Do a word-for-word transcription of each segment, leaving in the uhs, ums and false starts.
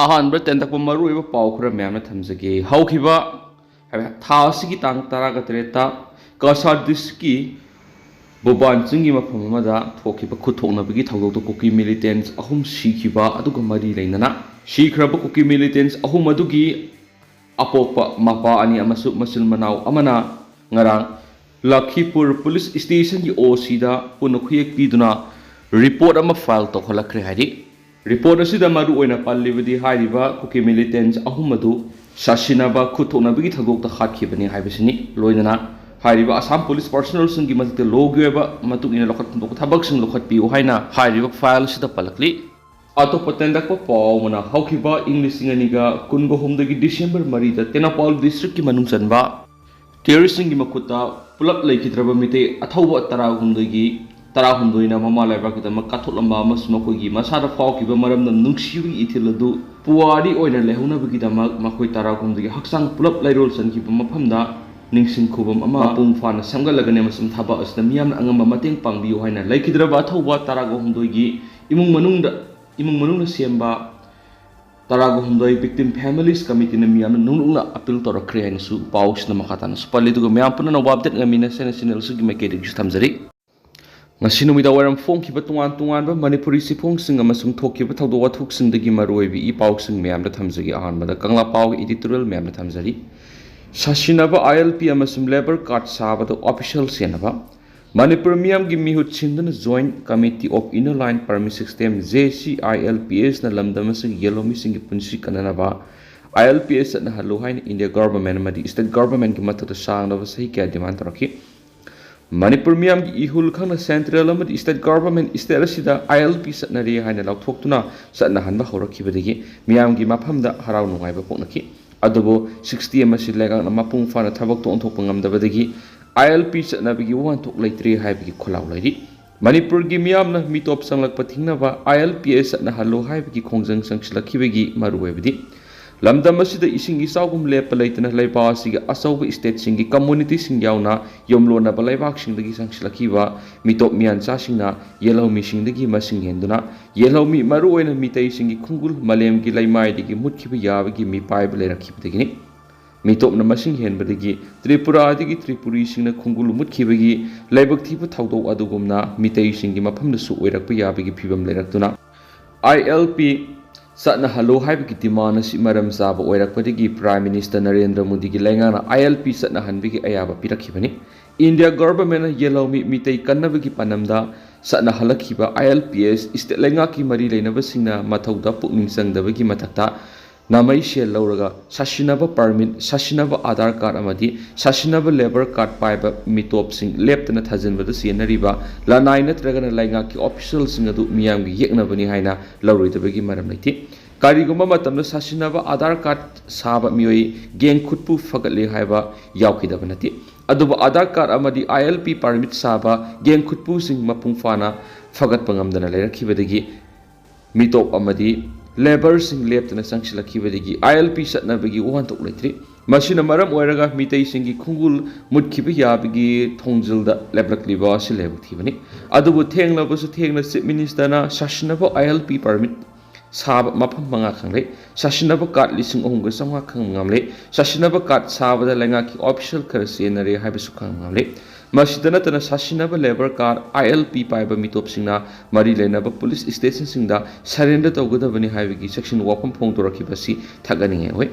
ꯑꯍꯥꯟꯕ ꯇꯦꯟꯇꯛꯄ ꯃꯔꯨꯑꯣꯏꯕ ꯄꯥꯎ ꯈꯔ ꯃꯌꯥꯝꯅ ꯊꯝꯖꯒꯦ꯫ ꯍꯧꯈꯤꯕ, ꯍꯥꯏꯕ, ꯊꯥ ꯑꯁꯤꯒꯤ ꯇꯥꯡ ꯇꯔꯥꯒ ꯇꯔꯦꯠꯇ ꯀꯁꯥꯔ ꯗꯤꯁꯇ꯭ꯔꯤꯛꯀꯤ ꯕꯣꯕꯥꯟ ꯆꯤꯡꯒꯤ ꯃꯐꯝ ꯑꯃꯗ ꯊꯣꯛꯈꯤꯕ ꯈꯨꯠ ꯊꯣꯛꯅꯕꯒꯤ ꯊꯧꯗꯣꯛꯇ ꯀꯨꯀꯤ ꯃꯤꯂꯤꯇꯦꯟꯠꯁ ꯑꯍꯨꯝ ꯁꯤꯈꯤꯕ ꯑꯗꯨꯒ ꯃꯔꯤ ꯂꯩꯅꯅ ꯁꯤꯈ꯭ꯔꯕ ꯀꯨꯀꯤ ꯃꯤꯂꯤꯇꯦꯟꯠꯁ ꯑꯍꯨꯝ ꯑꯗꯨꯒꯤ ꯑꯄꯣꯛꯄ ꯃꯄꯥ ꯑꯅꯤ ꯑꯃꯁꯨꯡ ꯃꯆꯤꯟ ꯃꯅꯥꯎ ꯑꯃꯅ ꯉꯔꯥꯡ ꯂꯈꯤꯄꯨꯔ ꯄꯨꯂꯤꯁ ꯁ꯭ꯇꯦꯁꯟꯒꯤ ꯑꯣ ꯁꯤꯗ ꯄꯨꯟꯅ ꯈꯨꯌꯦꯛ ꯄꯤꯗꯨꯅ ꯔꯤꯄꯣꯔꯠ ꯑꯃ ꯐꯥꯏꯜ ꯇꯧꯈꯠꯂꯛꯈ꯭ꯔꯦ ꯍꯥꯏꯔꯤ꯫ ꯔꯤꯄꯣꯔꯠ ꯑꯁꯤꯗ ꯃꯔꯨ ꯑꯣꯏꯅ ꯄꯜꯂꯤꯕꯗꯤ ꯍꯥꯏꯔꯤꯕ ꯀꯨꯀꯤ ꯃꯤꯂꯤꯇꯦꯟꯠꯁ ꯑꯍꯨꯝ ꯑꯗꯨ ꯁꯥꯁꯤꯟꯅꯕ ꯈꯨꯠ ꯊꯣꯛꯅꯕꯒꯤ ꯊꯧꯗꯣꯛꯇ ꯍꯥꯠꯈꯤꯕꯅꯤ ꯍꯥꯏꯕꯁꯤꯅꯤ꯫ ꯂꯣꯏꯅꯅ ꯍꯥꯏꯔꯤꯕ ꯑꯁꯥꯝ ꯄꯨꯂꯤꯁ ꯄꯥꯔꯁꯣꯅꯦꯜꯁꯤꯡꯒꯤ ꯃꯊꯛꯇ ꯂꯣꯒꯤ ꯑꯣꯏꯕ ꯃꯇꯨꯡ ꯏꯟꯅ ꯂꯧꯈꯠꯐꯝ ꯊꯣꯛꯄ ꯊꯕꯛꯁꯤꯡ ꯂꯧꯈꯠꯄꯤꯌꯨ ꯍꯥꯏꯅ ꯍꯥꯏꯔꯤꯕ ꯐꯥꯏꯜ ꯑꯁꯤꯗ ꯄꯜꯂꯛꯂꯤ꯫ ꯑꯇꯣꯞꯄ ꯇꯦꯟꯗꯛꯄ ꯄꯥꯎ ꯑꯃꯅ, ꯍꯧꯈꯤꯕ ꯏꯪ ꯂꯤꯁꯤꯡ ꯑꯅꯤꯒ ꯀꯨꯟꯒ ꯍꯨꯝꯗꯣꯏꯒꯤ ꯗꯤꯁꯦꯝꯕꯔ ꯃꯔꯤꯗ ꯇꯦꯡꯅꯧꯄꯥꯜ ꯗꯤꯁꯇ꯭ꯔꯤꯛꯀꯤ ꯃꯅꯨꯡ ꯆꯟꯕ ꯇꯦꯔꯣꯔꯤꯁꯁꯤꯡꯒꯤ ꯃꯈꯨꯠꯇ ꯄꯨꯂꯞ ꯂꯩꯈꯤꯗ꯭ꯔꯕ ꯃꯤꯇꯩ ꯑꯊꯧꯕ ꯇꯔꯥꯍꯨꯝꯗꯣꯏꯒꯤ, ꯇꯔꯥꯍꯨꯝꯗꯣꯏꯅ ꯃꯃꯥ ꯂꯩꯕꯥꯛꯀꯤꯗꯃꯛ ꯀꯠꯊꯣꯛꯂꯝꯕ ꯑꯃꯁꯨꯡ ꯃꯈꯣꯏꯒꯤ ꯃꯁꯥꯗ ꯐꯥꯎꯈꯤꯕ ꯃꯔꯝꯗꯝ ꯅꯨꯡꯁꯤꯕꯒꯤ ꯏꯊꯤꯜ ꯑꯗꯨ ꯄꯨꯋꯥꯔꯤ ꯑꯣꯏꯅ ꯂꯩꯍꯧꯅꯕꯒꯤꯗꯃꯛ ꯃꯈꯣꯏ ꯇꯔꯥꯍꯨꯝꯗꯣꯏꯒꯤ ꯍꯛꯆꯥꯡ ꯄꯨꯂꯞ ꯂꯩꯔꯣꯜ ꯆꯟꯈꯤꯕ ꯃꯐꯝꯗ ꯅꯤꯡꯁꯤꯡ ꯈꯨꯕꯝ ꯑꯃ ꯃꯄꯨꯡ ꯐꯥꯅ ꯁꯦꯝꯒꯠꯂꯒꯅꯤ ꯑꯃꯁꯨꯡ ꯊꯕꯛ ꯑꯁꯤꯗ ꯃꯤꯌꯥꯝꯅ ꯑꯉꯝꯕ ꯃꯇꯦꯡ ꯄꯥꯡꯕꯤꯌꯨ ꯍꯥꯏꯅ ꯂꯩꯈꯤꯗ꯭ꯔꯕ ꯑꯊꯧꯕ ꯇꯔꯥꯒ ꯍꯨꯝꯗꯣꯏꯒꯤ ꯏꯃꯨꯡ ꯃꯅꯨꯡꯗ, ꯏꯃꯨꯡ ꯃꯅꯨꯡꯅ ꯁꯦꯝꯕ ꯇꯔꯥꯒ ꯍꯨꯝꯗꯣꯏ ꯚꯤꯛꯇꯤꯝ ꯐꯦꯃꯤꯂꯤꯁ ꯀꯃꯤꯇꯤꯅ ꯃꯤꯌꯥꯝꯅ ꯅꯣꯡꯂꯨꯛꯅ ꯑꯄꯤꯜ ꯇꯧꯔꯛꯈ꯭ꯔꯦ ꯍꯥꯏꯅꯁꯨ ꯄꯥꯎꯁꯤꯅ ꯃꯈꯥ ꯇꯥꯅꯁꯨ ꯄꯜꯂꯤ꯫ ꯑꯗꯨꯒ ꯃꯌꯥꯝ ꯄꯨꯝꯅꯃꯛ ꯑꯞꯗꯦꯠ ꯉꯝꯃꯤꯟꯅꯁꯦꯅ ꯆꯦꯅꯦꯜꯁꯤꯒꯤ ꯃꯥꯏꯀꯩꯗꯒꯤꯁꯨ ꯊꯝꯖꯔꯤ꯫ ꯉꯁꯤ ꯅꯨꯃꯤꯗꯥꯡ ꯋꯥꯏꯔꯝ ꯐꯣꯡꯈꯤꯕ ꯇꯣꯉꯥꯟ ꯇꯣꯉꯥꯟꯕ ꯃꯅꯤꯄꯨꯔꯤ ꯆꯦꯐꯣꯡꯁꯤꯡ ꯑꯃꯁꯨꯡ ꯊꯣꯛꯈꯤꯕ ꯊꯧꯗꯣꯛ ꯋꯥꯊꯣꯛꯁꯤꯡꯗꯒꯤ ꯃꯔꯨꯑꯣꯏꯕ ꯏ ꯄꯥꯎꯁꯤꯡ ꯃꯌꯥꯝꯗ ꯊꯝꯖꯒꯦ꯫ ꯑꯍꯥꯟꯕꯗ ꯀꯪꯂꯥ ꯄꯥꯎꯒꯤ editorial ꯃꯌꯥꯝꯗ ꯊꯝꯖꯔꯤ꯫ ꯁꯥꯁꯤꯟꯅꯕ ILP ꯑꯃꯁꯨꯡ ꯂꯦꯕꯔ ꯀꯥꯔꯗ ꯁꯥꯕꯗ ꯑꯣꯐꯤꯁꯤꯌꯦꯜ ꯁꯦꯟꯅꯕ꯫ ꯃꯅꯤꯄꯨꯔ ꯃꯤꯌꯥꯝꯒꯤ ꯃꯤꯍꯨꯠ ꯁꯤꯟꯗꯨꯅ Joint Committee of Inner Line Permit System, JCILPS ꯅ ꯂꯝꯗꯝ ꯑꯁꯤꯒꯤ ꯌꯦꯜꯍꯧꯃꯤꯁꯤꯡꯒꯤ ꯄꯨꯟꯁꯤ ꯀꯟꯅꯅꯕ ILPS ꯆꯠꯅꯍꯜꯂꯨ ꯍꯥꯏꯅ ꯏꯟꯗꯤꯌꯥ ꯒꯚꯔꯟꯃꯦꯟꯠ ꯑꯃꯗꯤ ꯁ꯭ꯇꯦꯠ ꯒꯚꯔꯟꯃꯦꯟꯠꯀꯤ ꯃꯊꯛꯇ ꯁꯥꯡꯂꯕ ꯆꯍꯤ ꯀꯌꯥ ꯗꯤꯃꯥꯟ ꯇꯧꯔꯛꯈꯤ꯫ ꯃꯅꯤꯄꯨꯔ ꯃꯤꯌꯥꯝꯒꯤ ꯏꯍꯨꯜ ꯈꯪꯅ ꯁꯦꯟꯇ꯭ꯔꯦꯜ ꯑꯃꯗꯤ ꯁ꯭ꯇꯦꯠ ꯒꯚꯔꯟꯃꯦꯟꯠ ꯁ꯭ꯇꯦꯠ ꯑꯁꯤꯗ ILP ꯆꯠꯅꯔꯤ ꯍꯥꯏꯅ ꯂꯥꯎꯊꯣꯛꯇꯨꯅ ꯆꯠꯅꯍꯟꯕ ꯍꯧꯔꯛꯈꯤꯕꯗꯒꯤ ꯃꯤꯌꯥꯝꯒꯤ ꯃꯐꯝꯗ ꯍꯔꯥꯎ ꯅꯨꯡꯉꯥꯏꯕ ꯄꯣꯛꯅꯈꯤ꯫ ꯑꯗꯨꯕꯨ CCM ꯑꯁꯤ ꯂꯩꯉꯥꯛꯅ ꯃꯄꯨꯡ ꯐꯥꯅ ꯊꯕꯛꯇ ꯑꯣꯟꯊꯣꯛꯄ ꯉꯝꯗꯕꯗꯒꯤ ILP ꯆꯠꯅꯕꯒꯤ ꯋꯥꯍꯟꯊꯣꯛ ꯂꯩꯇ꯭ꯔꯦ ꯍꯥꯏꯕꯒꯤ ꯈꯣꯜꯂꯥꯎ ꯂꯩꯔꯤ꯫ ꯃꯅꯤꯄꯨꯔꯒꯤ ꯃꯤꯌꯥꯝꯅ ꯃꯤꯇꯣꯞ ꯆꯪꯂꯛꯄ ꯊꯤꯡꯅꯕ ILPS ꯆꯠꯅꯍꯜꯂꯨ ꯍꯥꯏꯕꯒꯤ ꯈꯣꯡꯖꯪ ꯆꯪꯁꯤꯜꯂꯛꯈꯤꯕꯒꯤ ꯃꯔꯨꯑꯣꯏꯕꯗꯤ ꯂꯝꯗꯝ ꯑꯁꯤꯗ ꯏꯁꯤꯡ ꯏꯆꯥꯎꯒꯨꯝ ꯂꯦꯞꯄ ꯂꯩꯇꯅ ꯂꯩꯕꯥꯛ ꯑꯁꯤꯒꯤ ꯑꯆꯧꯕ ꯁ꯭ꯇꯦꯠꯁꯤꯡꯒꯤ ꯀꯝꯃꯨꯅꯤꯇꯤꯁꯤꯡ ꯌꯥꯎꯅ ꯌꯨꯝꯂꯣꯟꯅꯕ ꯂꯩꯕꯥꯛꯁꯤꯡꯗꯒꯤ ꯆꯪꯁꯤꯜꯂꯛꯈꯤꯕ ꯃꯤꯇꯣꯞ ꯃꯤꯌꯥꯟꯆꯥꯁꯤꯡꯅ ꯌꯦꯜꯍꯧꯃꯤꯁꯤꯡꯗꯒꯤ ꯃꯁꯤꯡ ꯍꯦꯟꯗꯨꯅ ꯌꯦꯜꯍꯧꯃꯤ, ꯃꯔꯨꯑꯣꯏꯅ ꯃꯤꯇꯩꯁꯤꯡꯒꯤ ꯈꯨꯡꯒꯨꯜ ꯃꯥꯂꯦꯝꯒꯤ ꯂꯩꯃꯥꯏꯗꯒꯤ ꯃꯨꯠꯈꯤꯕ ꯌꯥꯕꯒꯤ ꯃꯤꯄꯥꯏꯕ ꯂꯩꯔꯛꯈꯤꯕꯗꯒꯤꯅꯤ꯫ ꯃꯤꯇꯣꯞꯅ ꯃꯁꯤꯡ ꯍꯦꯟꯕꯗꯒꯤ ꯇ꯭ꯔꯤꯄꯨꯔꯥꯗꯒꯤ ꯇ꯭ꯔꯤꯄꯨꯔꯤꯁꯤꯡꯅ ꯈꯨꯡꯒꯨꯜ ꯃꯨꯠꯈꯤꯕꯒꯤ ꯂꯥꯏꯕꯛ ꯊꯤꯕ ꯊꯧꯗꯣꯛ ꯑꯗꯨꯒꯨꯝꯅ ꯃꯤꯇꯩꯁꯤꯡꯒꯤ ꯃꯐꯝꯗꯁꯨ ꯑꯣꯏꯔꯛꯄ ꯌꯥꯕꯒꯤ ꯐꯤꯕꯝ ꯂꯩꯔꯛꯇꯨꯅ, ꯑꯥꯏ ꯑꯦꯜ ꯄꯤ ꯆꯠꯅꯍꯜꯂꯨ ꯍꯥꯏꯕꯒꯤ ꯗꯤꯃꯥꯟ ꯑꯁꯤ ꯃꯔꯝ ꯆꯥꯕ ꯑꯣꯏꯔꯛꯄꯗꯒꯤ ꯄ꯭ꯔꯥꯏꯝ ꯃꯤꯅꯤꯁꯇꯔ ꯅꯔꯦꯟꯗ꯭ꯔ ꯃꯣꯗꯤꯒꯤ ꯂꯩꯉꯥꯛꯅ ꯑꯥꯏ ꯑꯦꯜ ꯄꯤ ꯆꯠꯅꯍꯟꯕꯒꯤ ꯑꯌꯥꯕ ꯄꯤꯔꯛꯈꯤꯕꯅꯤ꯫ ꯏꯟꯗꯤꯌꯥ ꯒꯚꯔꯟꯃꯦꯟꯠꯅ ꯌꯦꯜꯍꯧꯃꯤ ꯃꯤꯇꯩ ꯀꯟꯅꯕꯒꯤ ꯄꯥꯟꯗꯝꯗ ꯆꯠꯅꯍꯜꯂꯛꯈꯤꯕ ꯑꯥꯏ ꯑꯦꯜ ꯄꯤ ꯑꯦꯁ ꯁ꯭ꯇꯦꯠ ꯂꯩꯉꯥꯛꯀꯤ ꯃꯔꯤ ꯂꯩꯅꯕꯁꯤꯡꯅ ꯃꯊꯧꯗ ꯄꯨꯛꯅꯤꯡ ꯆꯪꯗꯕꯒꯤ ꯃꯊꯛꯇ, ꯅꯥꯃꯩ ꯁꯦꯜ ꯂꯧꯔꯒ ꯁꯥꯁꯤꯟꯅꯕ ꯄꯥꯔꯃꯤꯠ, ꯁꯥꯁꯤꯟꯅꯕ ꯑꯥꯙꯥꯔ ꯀꯥꯔꯗ ꯑꯃꯗꯤ ꯁꯥꯁꯤꯟꯅꯕ ꯂꯦꯕꯔ ꯀꯥꯔꯗ ꯄꯥꯏꯕ ꯃꯤꯇꯣꯞꯁꯤꯡ ꯂꯦꯞꯇꯅ ꯊꯥꯖꯤꯟꯕꯗ ꯆꯦꯟꯅꯔꯤꯕ ꯂꯅꯥꯏ ꯅꯠꯇ꯭ꯔꯒꯅ ꯂꯩꯉꯥꯛꯀꯤ ꯑꯣꯐꯤꯁꯤꯌꯦꯜꯁꯤꯡ ꯑꯗꯨ ꯃꯤꯌꯥꯝꯒꯤ ꯌꯦꯛꯅꯕꯅꯤ ꯍꯥꯏꯅ ꯂꯧꯔꯣꯏꯗꯕꯒꯤ ꯃꯔꯝ ꯂꯩꯇꯦ꯫ ꯀꯔꯤꯒꯨꯝꯕ ꯃꯇꯝꯗ ꯁꯥꯁꯤꯟꯅꯕ ꯑꯥꯙꯥꯔ ꯀꯥꯔꯗ ꯁꯥꯕ ꯃꯤꯑꯣꯏ ꯒꯦꯡ ꯈꯨꯠꯄꯨ ꯐꯒꯠꯂꯤ ꯍꯥꯏꯕ ꯌꯥꯎꯈꯤꯗꯕ ꯅꯠꯇꯦ꯫ ꯑꯗꯨꯕꯨ ꯑꯥꯙꯥꯔ ꯀꯥꯔꯗ ꯑꯃꯗꯤ ꯑꯥꯏ ꯑꯦꯜ ꯄꯤ ꯄꯥꯔꯃꯤꯠ ꯁꯥꯕ ꯒꯦꯡ ꯈꯨꯠꯄꯨꯁꯤꯡ ꯃꯄꯨꯡ ꯐꯥꯅ ꯐꯒꯠꯄ ꯉꯝꯗꯅ ꯂꯩꯔꯛꯈꯤꯕꯗꯒꯤ ꯃꯤꯇꯣꯞ ꯑꯃꯗꯤ ꯂꯦꯕꯔꯁꯤꯡ ꯂꯦꯞꯇꯅ ꯆꯪꯁꯤꯜꯂꯛꯈꯤꯕꯗꯒꯤ ꯑꯥꯏ ꯑꯦꯜ ꯄꯤ ꯆꯠꯅꯕꯒꯤ ꯋꯥꯍꯟꯊꯣꯛ ꯂꯩꯇ꯭ꯔꯤ꯫ ꯃꯁꯤꯅ ꯃꯔꯝ ꯑꯣꯏꯔꯒ ꯃꯤꯇꯩꯁꯤꯡꯒꯤ ꯈꯨꯡꯒꯨꯜ ꯃꯨꯠꯈꯤꯕ ꯌꯥꯕꯒꯤ ꯊꯣꯡꯖꯤꯜꯗ ꯂꯦꯞꯂꯛꯂꯤꯕ ꯑꯁꯤ ꯂꯥꯏꯕꯛ ꯊꯤꯕꯅꯤ꯫ ꯑꯗꯨꯕꯨ ꯊꯦꯡꯂꯕꯁꯨ ꯊꯦꯡꯅ ꯆꯤꯐ ꯃꯤꯅꯤꯁꯇꯔꯅ ꯁꯥꯁꯤꯟꯅꯕ ꯑꯥꯏ ꯑꯦꯜ ꯄꯤ ꯄꯥꯔꯃꯤꯠ ꯁꯥꯕ ꯃꯐꯝ ꯃꯉꯥ ꯈꯪꯂꯦ꯫ ꯁꯥꯁꯤꯟꯅꯕ ꯀꯥꯔꯗ ꯂꯤꯁꯤꯡ ꯑꯍꯨꯝꯒ ꯆꯥꯝꯃꯉꯥ ꯈꯪꯕ ꯉꯝꯂꯦ꯫ ꯁꯥꯁꯤꯟꯅꯕ ꯀꯥꯔꯗ ꯁꯥꯕꯗ ꯂꯩꯉꯥꯛꯀꯤ ꯑꯣꯐꯤꯁꯤꯌꯦꯜ ꯈꯔ ꯆꯦꯟꯅꯔꯦ ꯍꯥꯏꯕꯁꯨ ꯈꯪꯕ ꯉꯝꯂꯦ꯫ ꯃꯁꯤꯗ ꯅꯠꯇꯅ ꯁꯥꯁꯤꯟꯅꯕ ꯂꯦꯕꯔ ꯀꯥꯔꯗ, ꯑꯥꯏ ꯑꯦꯜ ꯄꯤ ꯄꯥꯏꯕ ꯃꯤꯇꯣꯞꯁꯤꯡꯅ ꯃꯔꯤ ꯂꯩꯅꯕ ꯄꯨꯂꯤꯁ ꯁ꯭ꯇꯦꯁꯟꯁꯤꯡꯗ ꯁꯔꯦꯟꯗꯔ ꯇꯧꯒꯗꯕꯅꯤ ꯍꯥꯏꯕꯒꯤ ꯆꯦꯛꯁꯤꯟ ꯋꯥꯐꯝ ꯐꯣꯡꯗꯣꯔꯛꯈꯤꯕ ꯑꯁꯤ ꯊꯥꯒꯠꯅꯤꯡꯉꯥꯏ ꯑꯣꯏ꯫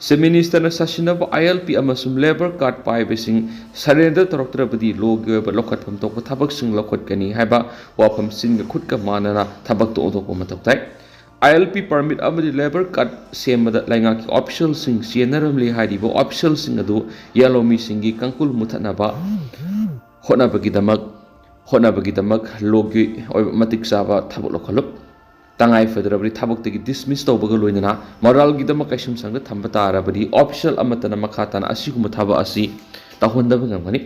ꯆꯤꯐ ꯃꯤꯅꯤꯁꯇꯔꯅ ꯁꯥꯁꯤꯟꯅꯕ ꯑꯥꯏ ꯑꯦꯜ ꯄꯤ ꯑꯃꯁꯨꯡ ꯂꯦꯕꯔ ꯀꯥꯔꯗ ꯄꯥꯏꯕꯁꯤꯡ ꯁꯔꯦꯟꯗꯔ ꯇꯧꯔꯛꯇ꯭ꯔꯕꯗꯤ ꯂꯣꯒꯤ ꯑꯣꯏꯕ ꯂꯧꯈꯠꯐꯝ ꯊꯣꯛꯄ ꯊꯕꯛꯁꯤꯡ ꯂꯧꯈꯠꯀꯅꯤ ꯍꯥꯏꯕ ꯋꯥꯐꯝ ꯆꯤꯟꯒ ꯈꯨꯠꯀ ꯃꯥꯟꯅꯅ ꯊꯕꯛꯇ ꯑꯣꯟꯊꯣꯛꯄ ꯃꯊꯧ ꯇꯥꯏ꯫ ꯑꯥꯏ ꯑꯦꯜ ꯄꯤ ꯄꯥꯔꯃꯤꯠ ꯑꯃꯗꯤ ꯂꯦꯕꯔ ꯀꯥꯔꯗ ꯁꯦꯝꯕꯗ ꯂꯩꯉꯥꯛꯀꯤ ꯑꯣꯐꯤꯁꯤꯌꯦꯜꯁꯤꯡ ꯆꯦꯟꯅꯔꯝꯂꯤ ꯍꯥꯏꯔꯤꯕ ꯑꯣꯐꯤꯁꯤꯌꯦꯜꯁꯤꯡ ꯑꯗꯨ ꯌꯦꯜꯍꯧꯃꯤꯁꯤꯡꯒꯤ ꯀꯥꯡꯈꯨꯜ ꯃꯨꯊꯠꯅꯕ ꯍꯣꯠꯅꯕꯒꯤꯗꯃꯛ, ꯍꯣꯠꯅꯕꯒꯤꯗꯃꯛ ꯂꯣꯒꯤ ꯑꯣꯏꯕ ꯃꯇꯤꯛ ꯆꯥꯕ ꯊꯕꯛ ꯂꯧꯈꯠꯂꯨ꯫ ꯇꯉꯥꯏ ꯐꯗ꯭ꯔꯕꯗꯤ ꯊꯕꯛꯇꯒꯤ ꯗꯤꯁꯃꯤꯁ ꯇꯧꯕꯒ ꯂꯣꯏꯅꯅ ꯃꯣꯔꯥꯜꯒꯤꯗꯃꯛ ꯀꯩꯁꯨꯝꯁꯪꯗ ꯊꯝꯕ ꯇꯥꯔꯕꯗꯤ ꯑꯣꯐꯤꯁꯤꯌꯦꯜ ꯑꯃꯠꯇꯅ ꯃꯈꯥ ꯇꯥꯅ ꯑꯁꯤꯒꯨꯝꯕ ꯊꯕꯛ ꯑꯁꯤ ꯇꯧꯍꯟꯗꯕ ꯉꯝꯒꯅꯤ꯫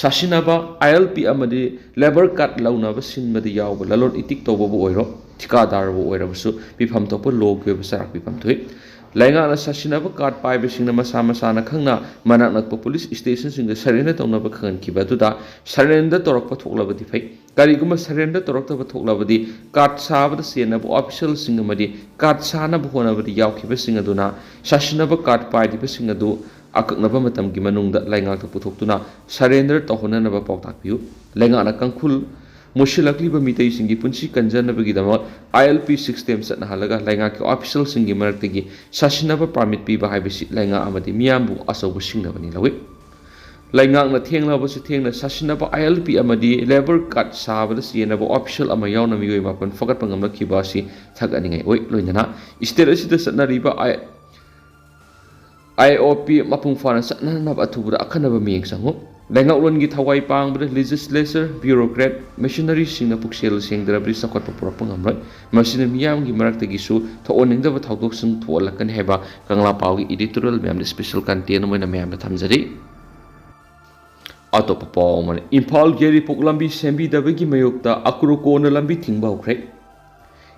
ꯁꯥꯁꯤꯟꯅꯕ, ꯑꯥꯏ ꯑꯦꯜ ꯄꯤ ꯑꯃꯗꯤ ꯂꯦꯕꯔ ꯀꯥꯔꯗ ꯂꯧꯅꯕ ꯁꯤꯟꯕꯗ ꯌꯥꯎꯕ ꯂꯂꯣꯟ ꯏꯇꯤꯛ ꯇꯧꯕꯕꯨ ꯑꯣꯏꯔꯣ, ꯊꯤꯀꯥꯗꯥꯔꯕꯨ ꯑꯣꯏꯔꯕꯁꯨ ꯄꯤꯐꯝ ꯊꯣꯛꯄ ꯂꯣꯒꯤ ꯑꯣꯏꯕ ꯆꯩꯔꯥꯛ ꯄꯤꯐꯝ ꯊꯣꯛꯏ꯫ ꯂꯩꯉꯥꯛꯅ ꯁꯥꯁꯤꯟꯅꯕ ꯀꯥꯔꯗ ꯄꯥꯏꯕꯁꯤꯡꯅ ꯃꯁꯥ ꯃꯁꯥꯅ ꯈꯪꯅ ꯃꯅꯥꯛ ꯅꯛꯄ ꯄꯨꯂꯤꯁ ꯁ꯭ꯇꯦꯁꯟꯁꯤꯡꯗ ꯁꯔꯦꯟꯗꯔ ꯇꯧꯅꯕ ꯈꯪꯍꯟꯈꯤꯕ ꯑꯗꯨꯗ ꯁꯔꯦꯟꯗꯔ ꯇꯧꯔꯛꯄ ꯊꯣꯛꯂꯕꯗꯤ ꯐꯩ꯫ ꯀꯔꯤꯒꯨꯝꯕ ꯁꯔꯦꯟꯗꯔ ꯇꯧꯔꯛꯇꯕ ꯊꯣꯛꯂꯕꯗꯤ ꯀꯥꯔꯗ ꯁꯥꯕꯗ ꯆꯦꯟꯅꯕ ꯑꯣꯐꯤꯁꯤꯌꯦꯜꯁꯤꯡ ꯑꯃꯗꯤ ꯀꯥꯔꯗ ꯁꯥꯅꯕ ꯍꯣꯠꯅꯕꯗ ꯌꯥꯎꯈꯤꯕꯁꯤꯡ ꯑꯗꯨꯅ ꯁꯥꯁꯤꯟꯅꯕ ꯀꯥꯔꯗ ꯄꯥꯏꯔꯤꯕꯁꯤꯡ ꯑꯗꯨ ꯑꯀꯛꯅꯕ ꯃꯇꯝꯒꯤ ꯃꯅꯨꯡꯗ ꯂꯩꯉꯥꯛꯇ ꯄꯨꯊꯣꯛꯇꯨꯅ ꯁꯔꯦꯟꯗꯔ ꯇꯧꯍꯟꯅꯅꯕ ꯄꯥꯎꯇꯥꯛ ꯄꯤꯌꯨ꯫ ꯂꯩꯉꯥꯛꯅ ꯀꯥꯡꯈꯨꯜ ꯃꯨꯁꯤꯜꯂꯛꯂꯤꯕ ꯃꯤꯇꯩꯁꯤꯡꯒꯤ ꯄꯨꯟꯁꯤ ꯀꯟꯖꯅꯕꯒꯤꯗꯃꯛ ILP system ꯆꯠꯅꯍꯜꯂꯒ ꯂꯩꯉꯥꯛꯀꯤ ꯑꯣꯐꯤꯁꯤꯌꯦꯜꯁꯤꯡꯒꯤ ꯃꯔꯛꯇꯒꯤ ꯁꯥꯁꯤꯟꯅꯕ ꯄꯥꯔꯃꯤꯠ ꯄꯤꯕ ꯍꯥꯏꯕꯁꯤ ꯂꯩꯉꯥꯛ ꯑꯃꯗꯤ ꯃꯤꯌꯥꯝꯕꯨ ꯑꯆꯧꯕ ꯁꯤꯡꯅꯕꯅꯤ ꯂꯧꯏ꯫ ꯂꯩꯉꯥꯛꯅ ꯊꯦꯡꯂꯕꯁꯨ ꯊꯦꯡꯅ ꯁꯥꯁꯤꯟꯅꯕ ILP ꯑꯃꯗꯤ ꯂꯦꯕꯔ ꯀꯥꯔꯗ ꯁꯥꯕꯗ ꯆꯦꯟꯅꯕ ꯑꯣꯐꯤꯁꯤꯌꯦꯜ ꯑꯃ ꯌꯥꯎꯅ ꯃꯤꯑꯣꯏ ꯃꯥꯄꯟ ꯐꯒꯠꯄ ꯉꯝꯂꯛꯈꯤꯕ ꯑꯁꯤ ꯊꯥꯒꯠꯅꯤꯡꯉꯥꯏ ꯑꯣꯏ꯫ ꯂꯣꯏꯅꯅ ꯁ꯭ꯇꯦꯠ ꯑꯁꯤꯗ ꯆꯠꯅꯔꯤꯕ ꯑꯥꯏ-, IOP ꯃꯄꯨꯡ ꯐꯥꯅ ꯆꯠꯅꯅꯕ ꯑꯊꯨꯕꯗ ꯑꯈꯟꯅꯕ ꯃꯤꯠꯌꯦꯡ ꯆꯪꯉꯨ꯫ ꯂꯩꯉꯥꯛꯂꯣꯟꯒꯤ ꯊꯋꯥꯏ ꯄꯥꯡꯕꯗ ꯂꯦꯖꯤꯁꯂꯦꯆꯔ, ꯕ꯭ꯌꯨꯔꯣꯀ꯭ꯔꯦꯠ, ꯃꯦꯁꯤꯅꯔꯤꯁꯤꯡꯅ ꯄꯨꯛꯆꯦꯜ ꯁꯦꯡꯗ꯭ꯔꯕꯗꯤ ꯆꯥꯎꯈꯠꯄ ꯄꯨꯔꯛꯄ ꯉꯝꯂꯣꯏ꯫ ꯃꯁꯤꯅ ꯃꯤꯌꯥꯝꯒꯤ ꯃꯔꯛꯇꯒꯤꯁꯨ ꯊꯣꯛꯍꯟꯅꯤꯡꯗꯕ ꯊꯧꯗꯣꯛꯁꯤꯡ ꯊꯣꯛꯍꯜꯂꯛꯀꯅꯤ ꯍꯥꯏꯕ ꯀꯪꯂꯥ ꯄꯥꯎꯒꯤ editorial ꯃꯌꯥꯝꯗ special content ꯑꯃ ꯑꯣꯏꯅ ꯃꯌꯥꯝꯗ ꯊꯝꯖꯔꯤ꯫ ꯑꯇꯣꯞꯄ ꯄꯥꯎ ꯑꯃꯅ, ꯏꯝꯐꯥꯜ ꯌꯥꯏꯔꯤꯄꯣꯛ ꯂꯝꯕꯤ ꯁꯦꯝꯕꯤꯗꯕꯒꯤ ꯃꯥꯌꯣꯛꯇ ꯑꯀ꯭ꯔꯨꯀꯣꯅ ꯂꯝꯕꯤ ꯊꯤꯡꯕ ꯍꯧꯈ꯭ꯔꯦ꯫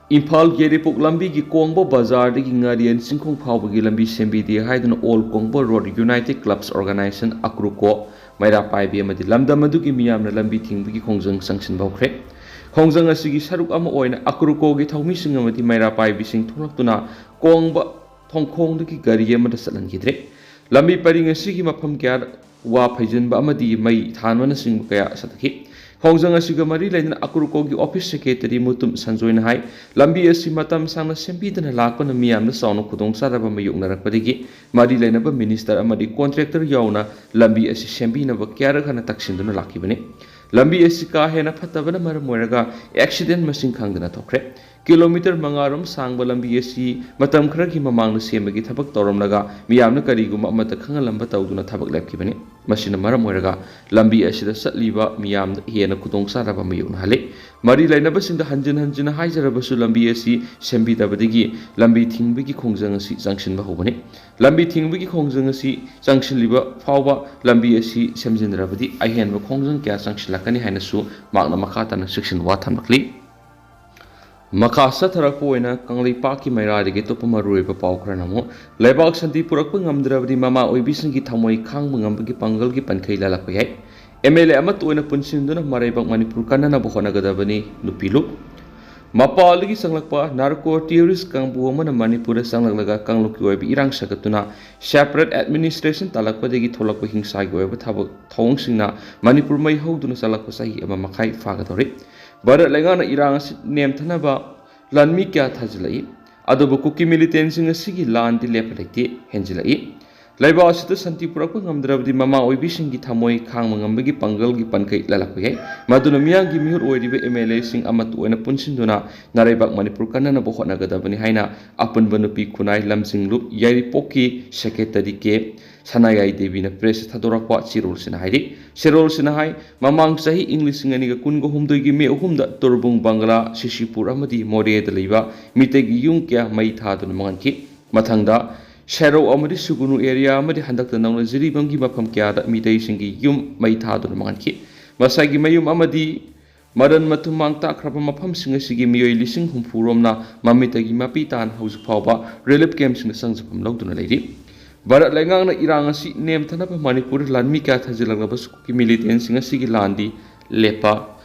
ꯏꯝꯐꯥꯜ ꯌꯥꯏꯔꯤꯄꯣꯛ ꯂꯝꯕꯤꯒꯤ ꯀꯣꯡꯕ ꯕꯖꯥꯔꯗꯒꯤ ꯉꯥꯔꯤꯌꯥꯟ ꯆꯤꯡꯈꯣꯡ ꯐꯥꯎꯕꯒꯤ ꯂꯝꯕꯤ ꯁꯦꯝꯕꯤꯗꯦ ꯍꯥꯏꯗꯨꯅ All Kongba Road United Clubs Organisation, ꯑꯀ꯭ꯔꯨꯀꯣ, ꯃꯩꯔꯥ ꯄꯥꯏꯕꯤ ꯑꯃꯗꯤ ꯂꯝꯗꯝ ꯑꯗꯨꯒꯤ ꯃꯤꯌꯥꯝꯅ ꯂꯝꯕꯤ ꯊꯤꯡꯕꯒꯤ ꯈꯣꯡꯖꯪ ꯆꯪꯁꯤꯟꯕ ꯍꯧꯈ꯭ꯔꯦ꯫ ꯈꯣꯡꯖꯪ ꯑꯁꯤꯒꯤ ꯁꯔꯨꯛ ꯑꯃ ꯑꯣꯏꯅ ꯑꯀ꯭ꯔꯨꯀꯣꯒꯤ ꯊꯧꯃꯤꯁꯤꯡ ꯑꯃꯗꯤ ꯃꯩꯔꯥ ꯄꯥꯏꯕꯤꯁꯤꯡ ꯊꯣꯛꯂꯛꯇꯨꯅ ꯀꯣꯡꯕ ꯊꯣꯡꯈꯣꯡꯗꯒꯤ ꯒꯥꯔꯤ ꯑꯃꯗ ꯆꯠꯍꯟꯈꯤꯗ꯭ꯔꯦ꯫ ꯂꯝꯕꯤ ꯄꯔꯤꯡ ꯑꯁꯤꯒꯤ ꯃꯐꯝ ꯀꯌꯥ ꯋꯥ ꯐꯩꯖꯤꯟꯕ ꯑꯃꯗꯤ ꯃꯩ ꯊꯥꯟꯕꯅꯆꯤꯡꯕ ꯀꯌꯥ ꯆꯠꯊꯈꯤ꯫ ꯈꯣꯡꯖꯪ ꯑꯁꯤꯒ ꯃꯔꯤ ꯂꯩꯅꯅ ꯑꯀ꯭ꯔꯨꯀꯣꯒꯤ ꯑꯣꯐꯤꯁ ꯁꯦꯀ꯭ꯔꯦꯇꯔꯤ ꯃꯨꯇꯨꯝ ꯁꯟꯖꯣꯏꯅ ꯍꯥꯏ, ꯂꯝꯕꯤ ꯑꯁꯤ ꯃꯇꯝ ꯁꯥꯡꯅ ꯁꯦꯝꯕꯤꯗꯅ ꯂꯥꯛꯄꯅ ꯃꯤꯌꯥꯝꯗ ꯆꯥꯎꯅ ꯈꯨꯗꯣꯡꯆꯥꯗꯕ ꯃꯥꯌꯣꯛꯅꯔꯛꯄꯗꯒꯤ ꯃꯔꯤ ꯂꯩꯅꯕ ꯃꯤꯅꯤꯁꯇꯔ ꯑꯃꯗꯤ ꯀꯣꯟꯇ꯭ꯔꯦꯛꯇꯔ ꯌꯥꯎꯅ ꯂꯝꯕꯤ ꯑꯁꯤ ꯁꯦꯝꯕꯤꯅꯕ ꯀꯌꯥꯔꯛ ꯍꯟꯅ ꯇꯛꯁꯤꯟꯗꯨꯅ ꯂꯥꯛꯈꯤꯕꯅꯤ꯫ ꯂꯝꯕꯤ ꯑꯁꯤ ꯀꯥ ꯍꯦꯟꯅ ꯐꯠꯇꯕꯅ ꯃꯔꯝ ꯑꯣꯏꯔꯒ ꯑꯦꯛꯁꯤꯗꯦꯟ ꯃꯁꯤꯡ ꯈꯪꯗꯅ ꯊꯣꯛꯈ꯭ꯔꯦ꯫ ꯀꯤꯂꯣꯃꯤꯇꯔ ꯃꯉꯥ ꯔꯣꯝ ꯁꯥꯡꯕ ꯂꯝꯕꯤ ꯑꯁꯤ ꯃꯇꯝ ꯈꯔꯒꯤ ꯃꯃꯥꯡꯗ ꯁꯦꯝꯕꯒꯤ ꯊꯕꯛ ꯇꯧꯔꯝꯂꯒ ꯃꯤꯌꯥꯝꯅ ꯀꯔꯤꯒꯨꯝꯕ ꯑꯃꯠꯇ ꯈꯪꯍꯜꯂꯝꯕ ꯇꯧꯗꯨꯅ ꯊꯕꯛ ꯂꯦꯞꯈꯤꯕꯅꯤ꯫ ꯃꯁꯤꯅ ꯃꯔꯝ ꯑꯣꯏꯔꯒ ꯂꯝꯕꯤ ꯑꯁꯤꯗ ꯆꯠꯂꯤꯕ ꯃꯤꯌꯥꯝꯗ ꯍꯦꯟꯅ ꯈꯨꯗꯣꯡꯆꯥꯗꯕ ꯃꯥꯌꯣꯛꯅꯍꯜꯂꯤ꯫ ꯃꯔꯤ ꯂꯩꯅꯕꯁꯤꯡꯗ ꯍꯟꯖꯤꯟ ꯍꯟꯖꯤꯟꯅ ꯍꯥꯏꯖꯔꯕꯁꯨ ꯂꯝꯕꯤ ꯑꯁꯤ ꯁꯦꯝꯕꯤꯗꯕꯗꯒꯤ ꯂꯝꯕꯤ ꯊꯤꯡꯕꯒꯤ ꯈꯣꯡꯖꯪ ꯑꯁꯤ ꯆꯪꯁꯤꯟꯕ ꯍꯧꯕꯅꯤ꯫ ꯂꯝꯕꯤ ꯊꯤꯡꯕꯒꯤ ꯈꯣꯡꯖꯪ ꯑꯁꯤ ꯆꯪꯁꯤꯜꯂꯤꯕ ꯐꯥꯎꯕ ꯂꯝꯕꯤ ꯑꯁꯤ ꯁꯦꯝꯖꯤꯟꯗ꯭ꯔꯕꯗꯤ ꯑꯍꯦꯟꯕ ꯈꯣꯡꯖꯪ ꯀꯌꯥ ꯆꯪꯁꯤꯜꯂꯛꯀꯅꯤ ꯍꯥꯏꯅꯁꯨ ꯃꯍꯥꯛꯅ ꯃꯈꯥ ꯇꯥꯅ ꯆꯦꯛꯁꯤꯟ ꯋꯥ ꯊꯝꯂꯛꯂꯤ꯫ ꯃꯈꯥ ꯆꯠꯊꯔꯛꯄ ꯑꯣꯏꯅ ꯀꯪꯂꯩꯄꯥꯛꯀꯤ ꯃꯩꯔꯥꯗꯒꯤ ꯑꯇꯣꯞꯄ ꯃꯔꯨꯑꯣꯏꯕ ꯄꯥꯎ ꯈꯔꯅ ꯑꯃꯨꯛ, ꯂꯩꯕꯥꯛ ꯁꯥꯟꯇꯤ ꯄꯨꯔꯛꯄ ꯉꯝꯗ꯭ꯔꯕꯗꯤ ꯃꯃꯥ ꯑꯣꯏꯕꯤꯁꯤꯡꯒꯤ ꯊꯃꯣꯏ ꯈꯥꯡꯕ ꯉꯝꯕꯒꯤ ꯄꯥꯡꯒꯜꯒꯤ ꯄꯟꯈꯩ ꯂꯥꯜꯂꯛꯄ ꯌꯥꯏ꯫ ꯑꯦꯝ ꯑꯦꯜ ꯑꯦ ꯑꯃꯠꯇ ꯑꯣꯏꯅ ꯄꯨꯟꯁꯤꯟꯗꯨꯅ ꯃꯔꯩꯕꯥꯛ ꯃꯅꯤꯄꯨꯔ ꯀꯟꯅꯅꯕ ꯍꯣꯠꯅꯒꯗꯕꯅꯤ꯫ ꯅꯨꯄꯤ ꯂꯨꯞ꯫ ꯃꯄꯥꯟꯗꯒꯤ ꯆꯪꯂꯛꯄ ꯅꯥꯔꯀꯣ ꯇꯦꯔꯣꯔꯤꯁ ꯀꯥꯡꯕꯨ ꯑꯃꯅ ꯃꯅꯤꯄꯨꯔꯗ ꯆꯪꯂꯛꯂꯒ ꯀꯥꯡꯂꯨꯞꯀꯤ ꯑꯣꯏꯕ ꯏꯔꯥꯡ ꯁꯥꯒꯠꯇꯨꯅ separate administration ꯇꯥꯜꯂꯛꯄꯗꯒꯤ ꯊꯣꯛꯂꯛꯄ ꯍꯤꯡꯁꯥꯒꯤ ꯑꯣꯏꯕ ꯊꯕꯛ ꯊꯧꯑꯣꯡꯁꯤꯡꯅ ꯃꯅꯤꯄꯨꯔ ꯃꯩ ꯍꯧꯗꯨꯅ ꯆꯠꯂꯛꯄ ꯆꯍꯤ ꯑꯃ ꯃꯈꯥꯏ ꯐꯥꯒꯗꯧꯔꯦ꯫ ꯚꯥꯔꯠ ꯂꯩꯉꯥꯛꯅ ꯏꯔꯥꯡ ꯑꯁꯤ ꯅꯦꯝꯊꯅꯕ ꯂꯥꯟꯃꯤ ꯀꯌꯥ ꯊꯥꯖꯤꯜꯂꯛꯏ꯫ ꯑꯗꯨꯕꯨ ꯀꯨꯀꯤ ꯃꯤꯂꯤꯇꯦꯟꯁꯤꯡ ꯑꯁꯤꯒꯤ ꯂꯥꯟꯗꯤ ꯂꯦꯞꯄ ꯂꯩꯇꯦ, ꯍꯦꯟꯖꯤꯜꯂꯛꯏ꯫ ꯂꯩꯕꯥꯛ ꯑꯁꯤꯗ ꯁꯥꯟꯇꯤ ꯄꯨꯔꯛꯄ ꯉꯝꯗ꯭ꯔꯕꯗꯤ ꯃꯃꯥ ꯑꯣꯏꯕꯤꯁꯤꯡꯒꯤ ꯊꯃꯣꯏ ꯈꯥꯡꯕ ꯉꯝꯕꯒꯤ ꯄꯥꯡꯒꯜꯒꯤ ꯄꯟꯈꯩ ꯂꯥꯜꯂꯛꯄ ꯌꯥꯏ꯫ ꯃꯗꯨꯅ ꯃꯤꯌꯥꯝꯒꯤ ꯃꯤꯍꯨꯠ ꯑꯣꯏꯔꯤꯕ ꯑꯦꯝ ꯑꯦꯜ ꯑꯦꯁꯤꯡ ꯑꯃꯠꯇ ꯑꯣꯏꯅ ꯄꯨꯟꯁꯤꯟꯗꯨꯅ ꯅꯥꯔꯩꯕꯥꯛ ꯃꯅꯤꯄꯨꯔ ꯀꯟꯅꯅꯕ ꯍꯣꯠꯅꯒꯗꯕꯅꯤ ꯍꯥꯏꯅ ꯑꯄꯨꯟꯕ ꯅꯨꯄꯤ ꯈꯨꯟꯅꯥꯏ ꯂꯝꯖꯤꯡ ꯂꯨꯞ ꯌꯥꯏꯔꯤꯄꯣꯛꯀꯤ ꯁꯦꯀ꯭ꯔꯦꯇꯔꯤ ꯀꯦ ꯁꯅꯥꯌꯥꯏ ꯗꯦꯕꯤꯅ ꯄ꯭ꯔꯦꯁꯇ ꯊꯥꯗꯣꯔꯛꯄ ꯆꯦꯔꯣꯜꯁꯤꯅ ꯍꯥꯏꯔꯤ꯫ ꯆꯦꯔꯣꯜꯁꯤꯅ ꯍꯥꯏ, ꯃꯃꯥꯡ ꯆꯍꯤ ꯏꯪ ꯂꯤꯁꯤꯡ ꯑꯅꯤꯒ ꯀꯨꯟꯒ ꯍꯨꯝꯗꯣꯏꯒꯤ ꯃꯦ ꯑꯍꯨꯝꯗ ꯇꯨꯔꯕꯨꯡ ꯕꯪꯒꯂꯥ, ꯁꯤꯁꯤꯄꯨꯔ ꯑꯃꯗꯤ ꯃꯣꯔꯦꯗ ꯂꯩꯕ ꯃꯤꯇꯩꯒꯤ ꯌꯨꯝ ꯀꯌꯥ ꯃꯩ ꯊꯥꯗꯨꯅ ꯃꯥꯡꯍꯟꯈꯤ꯫ ꯃꯊꯪꯗ ꯁꯦꯔꯧ ꯑꯃꯗꯤ ꯁꯨꯒꯨꯅꯨ ꯑꯦꯔꯤꯌꯥ ꯑꯃꯗꯤ ꯍꯟꯗꯛꯇ ꯅꯧꯅ ꯖꯤꯔꯤꯕꯥꯝꯒꯤ ꯃꯐꯝ ꯀꯌꯥꯗ ꯃꯤꯇꯩꯁꯤꯡꯒꯤ ꯌꯨꯝ ꯃꯩ ꯊꯥꯗꯨꯅ ꯃꯥꯡꯍꯟꯈꯤ꯫ ꯃꯁꯥꯒꯤ ꯃꯌꯨꯝ ꯑꯃꯗꯤ ꯃꯔꯟ ꯃꯊꯨꯝ ꯃꯥꯡ ꯇꯥꯛꯈ꯭ꯔꯕ ꯃꯐꯝꯁꯤꯡ ꯑꯁꯤꯒꯤ ꯃꯤꯑꯣꯏ ꯂꯤꯁꯤꯡ ꯍꯨꯝꯐꯨ ꯔꯣꯝꯅ ꯃꯃꯤꯠꯇꯒꯤ ꯃꯄꯤ ꯇꯥꯅ ꯍꯧꯖꯤꯛ ꯐꯥꯎꯕ ꯔꯤꯂꯤꯐ ꯀꯦꯝꯞꯁꯤꯡꯗ ꯆꯪꯖꯐꯝ ꯂꯧꯗꯨꯅ ꯂꯩꯔꯤ꯫ ꯚꯥꯔꯠ ꯂꯩꯉꯥꯛꯅ ꯏꯔꯥꯡ ꯑꯁꯤ ꯅꯦꯝꯊꯅꯕ ꯃꯅꯤꯄꯨꯔꯗ ꯂꯥꯟꯃꯤ ꯀꯌꯥ ꯊꯥꯖꯤꯜꯂꯛꯂꯕꯁꯨ ꯀꯨꯀꯤ ꯃꯤꯂꯤꯇꯦꯟꯁꯤꯡ ꯑꯁꯤꯒꯤ ꯂꯥꯟꯗꯤ ꯂꯦꯞꯄ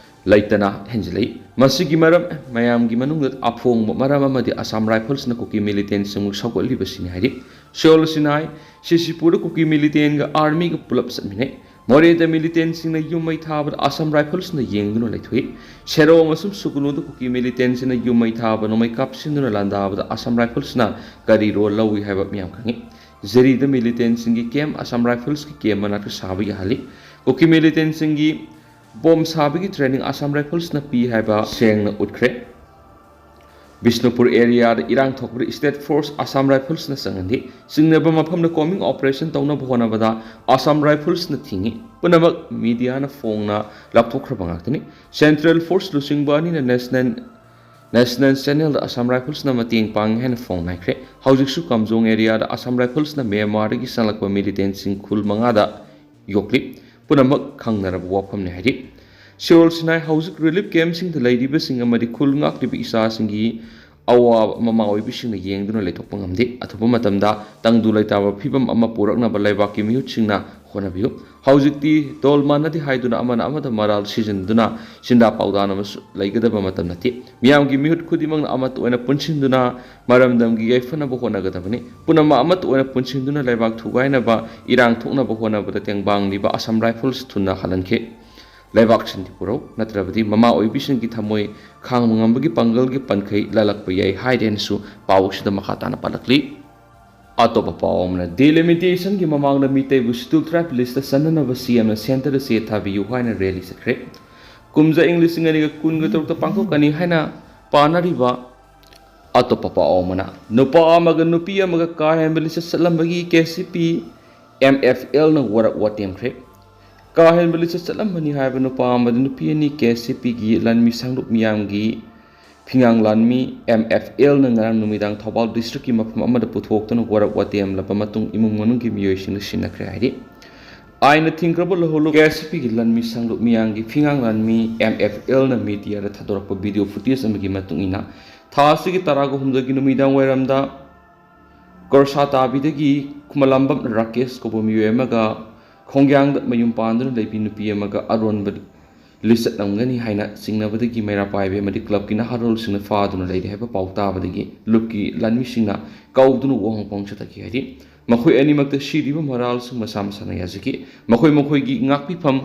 ꯂꯩꯇꯅ ꯍꯦꯟꯖꯤꯜꯂꯛꯏ꯫ ꯃꯁꯤꯒꯤ ꯃꯔꯝ ꯃꯌꯥꯝꯒꯤ ꯃꯅꯨꯡꯗ ꯑꯐꯣꯡꯕ ꯃꯔꯝ ꯑꯃꯗꯤ ꯑꯁꯥꯝ ꯔꯥꯏꯐꯜꯁꯅ ꯀꯨꯀꯤ ꯃꯤꯂꯤꯇꯦꯟꯁꯤꯡꯕꯨ ꯁꯧꯒꯠꯂꯤꯕꯁꯤꯅꯤ ꯍꯥꯏꯔꯤ꯫ ꯁꯤꯑꯣꯜ ꯑꯁꯤꯅ ꯍꯥꯏ, ꯁꯤꯁꯤꯄꯨꯔꯗ ꯀꯨꯀꯤ ꯃꯤꯂꯤꯇꯦꯟꯒ ꯑꯥꯔꯃꯤꯒ ꯄꯨꯂꯞ ꯆꯠꯃꯤꯟꯅꯩ꯫ ꯃꯣꯔꯦꯗ ꯃꯤꯂꯤꯇꯦꯟꯁꯤꯡꯅ ꯌꯨꯝ ꯃꯩ ꯊꯥꯕꯗ ꯑꯁꯥꯝ ꯔꯥꯏꯐꯜꯁꯅ ꯌꯦꯡꯗꯨꯅ ꯂꯩꯊꯣꯛꯏ꯫ ꯁꯦꯔꯧ ꯑꯃꯁꯨꯡ ꯁꯨꯒꯨꯅꯨꯗ ꯀꯨꯀꯤ ꯃꯤꯂꯤꯇꯦꯟꯁꯤꯡꯅ ꯌꯨꯝ ꯃꯩ ꯊꯥꯕ ꯅꯣꯡꯃꯩ ꯀꯥꯞꯁꯤꯟꯗꯨꯅ ꯂꯥꯟꯗꯥꯕꯗ ꯑꯁꯥꯝ ꯔꯥꯏꯐꯜꯁꯅ ꯀꯔꯤ ꯔꯣꯜ ꯂꯧꯏ ꯍꯥꯏꯕ ꯃꯤꯌꯥꯝ ꯈꯪꯏ꯫ ꯖꯤꯔꯤꯗ ꯃꯤꯂꯤꯇꯦꯟꯁꯤꯡꯒꯤ ꯀꯦꯝꯞ ꯑꯁꯥꯝ ꯔꯥꯏꯐꯜꯁꯀꯤ ꯀꯦꯝꯞ ꯃꯅꯥꯛꯇ ꯁꯥꯕ ꯌꯥꯍꯜꯂꯤ꯫ ꯀꯨꯀꯤ ꯃꯤꯂꯤꯇꯦꯟꯁꯤꯡꯒꯤ ꯕꯣꯝ ꯁꯥꯕꯒꯤ ꯇ꯭ꯔꯦꯅꯤꯡ ꯑꯁꯥꯝ ꯔꯥꯏꯐꯜꯁꯅ ꯄꯤ ꯍꯥꯏꯕ ꯁꯦꯡꯅ ꯎꯠꯈ꯭ꯔꯦ꯫ ꯕꯤꯁꯅꯨꯄꯨꯔ ꯑꯦꯔꯤꯌꯥꯗ ꯏꯔꯥꯡ ꯊꯣꯛꯄꯗ ꯁ꯭ꯇꯦꯠ ꯐꯣꯔꯁ ꯑꯁꯥꯝ ꯔꯥꯏꯐꯜꯁꯅ ꯆꯪꯍꯟꯈꯤ꯫ ꯆꯤꯡꯅꯕ ꯃꯐꯝꯗ ꯀꯣꯝꯕꯤꯡ ꯑꯣꯄꯔꯦꯁꯟ ꯇꯧꯅꯕ ꯍꯣꯠꯅꯕꯗ ꯑꯁꯥꯝ ꯔꯥꯏꯐꯜꯁꯅ ꯊꯤꯡꯏ꯫ ꯄꯨꯝꯅꯃꯛ ꯃꯤꯗꯤꯌꯥꯅ ꯐꯣꯡꯅ ꯂꯥꯞꯊꯣꯛꯈ꯭ꯔꯕ ꯉꯥꯛꯇꯅꯤ꯫ ꯁꯦꯟꯇ꯭ꯔꯦꯜ ꯐꯣꯔꯁ ꯂꯨꯆꯤꯡꯕ ꯑꯅꯤꯅ ꯅꯦꯁꯅꯦꯜ ꯅꯦꯁꯅꯦꯜ ꯆꯦꯅꯦꯜꯗ ꯑꯁꯥꯝ ꯔꯥꯏꯐꯜꯁꯅ ꯃꯇꯦꯡ ꯄꯥꯡꯉꯤ ꯍꯥꯏꯅ ꯐꯣꯡꯅꯈ꯭ꯔꯦ꯫ ꯍꯧꯖꯤꯛꯁꯨ ꯀꯥꯝꯖꯣꯡ ꯑꯦꯔꯤꯌꯥꯗ ꯑꯁꯥꯝ ꯔꯥꯏꯐꯜꯁꯅ ꯃ꯭ꯌꯥꯟꯃꯥꯔꯗꯒꯤ ꯆꯪꯂꯛꯄ ꯃꯤꯂꯤꯇꯦꯟꯁꯤꯡ ꯈꯨꯜ ꯃꯉꯥꯗ ꯌꯣꯛꯂꯤ꯫ ꯄꯨꯝꯅꯃꯛ ꯈꯪꯅꯔꯕ ꯋꯥꯐꯝꯅꯤ ꯍꯥꯏꯔꯤ꯫ ꯁꯤꯔꯣꯜ ꯁꯤꯅꯥꯏ ꯍꯧꯖꯤꯛ ꯔꯤꯂꯤꯐ ꯀꯦꯝꯞꯁꯤꯡꯗ ꯂꯩꯔꯤꯕꯁꯤꯡ ꯑꯃꯗꯤ ꯈꯨꯜ ꯉꯥꯛꯂꯤꯕ ꯏꯆꯥꯁꯤꯡꯒꯤ ꯑꯋꯥꯕ ꯃꯃꯥ ꯑꯣꯏꯕꯤꯁꯤꯡꯅ ꯌꯦꯡꯗꯨꯅ ꯂꯩꯊꯣꯛꯄ ꯉꯝꯗꯦ꯫ ꯑꯊꯨꯕ ꯃꯇꯝꯗ ꯇꯪꯗꯨ ꯂꯩꯇꯥꯕ ꯐꯤꯕꯝ ꯑꯃ ꯄꯨꯔꯛꯅꯕ ꯂꯩꯕꯥꯛꯀꯤ ꯃꯤꯍꯨꯠꯁꯤꯡꯅ ꯍꯣꯠꯅꯕꯤꯌꯨ꯫ ꯍꯧꯖꯤꯛꯇꯤ ꯗꯣꯜ ꯃꯥꯟꯅꯗꯦ ꯍꯥꯏꯗꯨꯅ ꯑꯃꯅ ꯑꯃꯗ ꯃꯔꯥꯜ ꯁꯤꯖꯤꯟꯗꯨꯅ ꯆꯤꯟꯗꯥ ꯄꯥꯎꯗꯥꯅꯕꯁꯨ ꯂꯩꯒꯗꯕ ꯃꯇꯝ ꯅꯠꯇꯦ꯫ ꯃꯤꯌꯥꯝꯒꯤ ꯃꯤꯍꯨꯠ ꯈꯨꯗꯤꯡꯃꯛꯅ ꯑꯃꯠꯇ ꯑꯣꯏꯅ ꯄꯨꯟꯁꯤꯟꯗꯨꯅ ꯃꯔꯝꯗꯝꯒꯤ ꯌꯥꯏꯐꯅꯕ ꯍꯣꯠꯅꯒꯗꯕꯅꯤ꯫ ꯄꯨꯝꯅꯃꯛ ꯑꯃꯠꯇ ꯑꯣꯏꯅ ꯄꯨꯟꯁꯤꯟꯗꯨꯅ ꯂꯩꯕꯥꯛ ꯊꯨꯒꯥꯏꯅꯕ ꯏꯔꯥꯡ ꯊꯣꯛꯅꯕ ꯍꯣꯠꯅꯕꯗ ꯇꯦꯡꯕꯥꯡꯂꯤꯕ ꯑꯁꯥꯝ ꯔꯥꯏꯐꯜꯁ ꯊꯨꯅ ꯍꯜꯍꯟꯈꯤ꯫ ꯂꯩꯕꯥꯛ ꯁꯥꯟꯇꯤ ꯄꯨꯔꯛꯎ, ꯅꯠꯇ꯭ꯔꯕꯗꯤ ꯃꯃꯥ ꯑꯣꯏꯕꯤꯁꯤꯡꯒꯤ ꯊꯃꯣꯏ ꯈꯥꯡꯕ ꯉꯝꯕꯒꯤ ꯄꯥꯡꯒꯜꯒꯤ ꯄꯟꯈꯩ ꯂꯥꯜꯂꯛꯄ ꯌꯥꯏ ꯍꯥꯏꯔꯦꯅꯁꯨ ꯄꯥꯎ ꯑꯁꯤꯗ ꯃꯈꯥ ꯇꯥꯅ ꯄꯜꯂꯛꯂꯤ꯫ ꯑꯇꯣꯞꯄ ꯄꯥꯎ ꯑꯃꯅ, ꯗꯤꯂꯤꯃꯤꯇꯦꯁꯟꯒꯤ ꯃꯃꯥꯡꯗ ꯃꯤꯇꯩꯕꯨ ꯁꯤꯗꯨꯜ ꯇ꯭ꯔꯥꯏꯕ ꯂꯤꯁꯇ ꯆꯟꯅꯅꯕ ꯁꯤ ꯑꯦꯝꯅ ꯁꯦꯟꯇꯔꯗ ꯆꯦ ꯊꯥꯕꯤꯌꯨ ꯍꯥꯏꯅ ꯔꯦꯂꯤ ꯆꯠꯈ꯭ꯔꯦ꯫ ꯀꯨꯝꯖꯥ ꯏꯪ ꯂꯤꯁꯤꯡ ꯑꯅꯤꯒ ꯀꯨꯟꯒ ꯇꯔꯨꯛꯇ ꯄꯥꯡꯊꯣꯛꯀꯅꯤ ꯍꯥꯏꯅ ꯄꯥꯅꯔꯤꯕ ꯑꯇꯣꯞꯄ ꯄꯥꯎ ꯑꯃꯅ, ꯅꯨꯄꯥ ꯑꯃꯒ ꯅꯨꯄꯤ ꯑꯃꯒ ꯀꯥ ꯍꯦꯟꯕ ꯂꯤꯆꯠ ꯆꯠꯂꯝꯕꯒꯤ K C P M F ꯑꯦꯜꯅ ꯋꯥꯔꯛ ꯋꯥꯇꯦꯝꯈ꯭ꯔꯦ꯫ ꯀꯥ ꯍꯦꯟꯕ ꯂꯤꯆꯠ ꯆꯠꯂꯝꯕꯅꯤ ꯍꯥꯏꯕ ꯅꯨꯄꯥ ꯑꯃꯗꯤ ꯅꯨꯄꯤ ꯑꯅꯤ ꯀꯦ ꯁꯤ ꯄꯤꯒꯤ ꯂꯥꯟꯃꯤ ꯁꯪꯂꯨꯞ ꯃꯤꯌꯥꯝꯒꯤ ꯐꯤꯉꯥꯡ ꯂꯥꯟꯃꯤ ꯑꯦꯝ ꯑꯦꯐ ꯑꯦꯜꯅ ꯉꯔꯥꯡ ꯅꯨꯃꯤꯗꯥꯡ ꯊꯧꯕꯥꯜ ꯗꯤꯁꯇ꯭ꯔꯤꯛꯀꯤ ꯃꯐꯝ ꯑꯃꯗ ꯄꯨꯊꯣꯛꯇꯨꯅ ꯋꯥꯔꯛ ꯋꯥꯇꯦꯝꯂꯕ ꯃꯇꯨꯡ ꯏꯃꯨꯡ ꯃꯅꯨꯡꯒꯤ ꯃꯤꯑꯣꯏꯁꯤꯡꯅ ꯁꯤꯟꯅꯈ꯭ꯔꯦ ꯍꯥꯏꯔꯤ꯫ ꯑꯥꯏꯟꯅ ꯊꯤꯡꯈ꯭ꯔꯕ ꯂꯧꯍꯣꯜꯂꯨ ꯀꯦ ꯁꯤ ꯄꯤꯒꯤ ꯂꯥꯟꯃꯤ ꯁꯪꯂꯨꯞ ꯃꯤꯌꯥꯝꯒꯤ ꯐꯤꯉꯥꯡ ꯂꯥꯟꯃꯤ ꯑꯦꯝ ꯑꯦꯐ ꯑꯦꯜꯅ ꯃꯤꯗꯤꯌꯥꯗ ꯊꯥꯗꯣꯔꯛꯄ ꯚꯤꯗꯤꯑꯣ ꯐꯨꯇꯦꯖ ꯑꯃꯒꯤ ꯃꯇꯨꯡ ꯏꯟꯅ, ꯊꯥ ꯑꯁꯤꯒꯤ ꯇꯔꯥꯒ ꯍꯨꯝꯗꯣꯏꯒꯤ ꯅꯨꯃꯤꯗꯥꯡ ꯋꯥꯏꯔꯝꯗ ꯀꯣꯔꯁꯥ ꯇꯥꯕꯤꯗꯒꯤ ꯈꯨꯃꯂꯥꯝꯕꯝ ꯔꯥꯀꯦꯁ ꯀꯧꯕ ꯃꯤꯑꯣꯏ ꯑꯃꯒ ꯈꯣꯡꯌꯥꯡꯗ ꯃꯌꯨꯝ ꯄꯥꯟꯗꯨꯅ ꯂꯩꯕꯤ ꯅꯨꯄꯤ ꯑꯃꯒ ꯑꯔꯣꯟꯕ ꯂꯤꯆꯠ ꯅꯝꯒꯅꯤ ꯍꯥꯏꯅ ꯆꯤꯡꯅꯕꯗꯒꯤ ꯃꯩꯔꯥ ꯄꯥꯏꯕꯤ ꯑꯃꯗꯤ ꯀ꯭ꯂꯕꯀꯤ ꯅꯍꯥꯔꯣꯜꯁꯤꯡꯅ ꯐꯥꯗꯨꯅ ꯂꯩꯔꯦ ꯍꯥꯏꯕ ꯄꯥꯎ ꯇꯥꯕꯗꯒꯤ ꯂꯨꯞꯀꯤ ꯂꯥꯟꯃꯤꯁꯤꯡꯅ ꯀꯧꯗꯨꯅ ꯋꯥꯍꯪ ꯄꯥꯎ ꯆꯠꯊꯈꯤ ꯍꯥꯏꯔꯤ꯫ ꯃꯈꯣꯏ ꯑꯅꯤꯃꯛꯇ ꯁꯤꯔꯤꯕ ꯃꯔꯥꯜꯁꯤꯡ ꯃꯁꯥ ꯃꯁꯥꯅ ꯌꯥꯖꯈꯤ꯫ ꯃꯈꯣꯏ ꯃꯈꯣꯏꯒꯤ ꯉꯥꯛꯄꯤꯐꯝ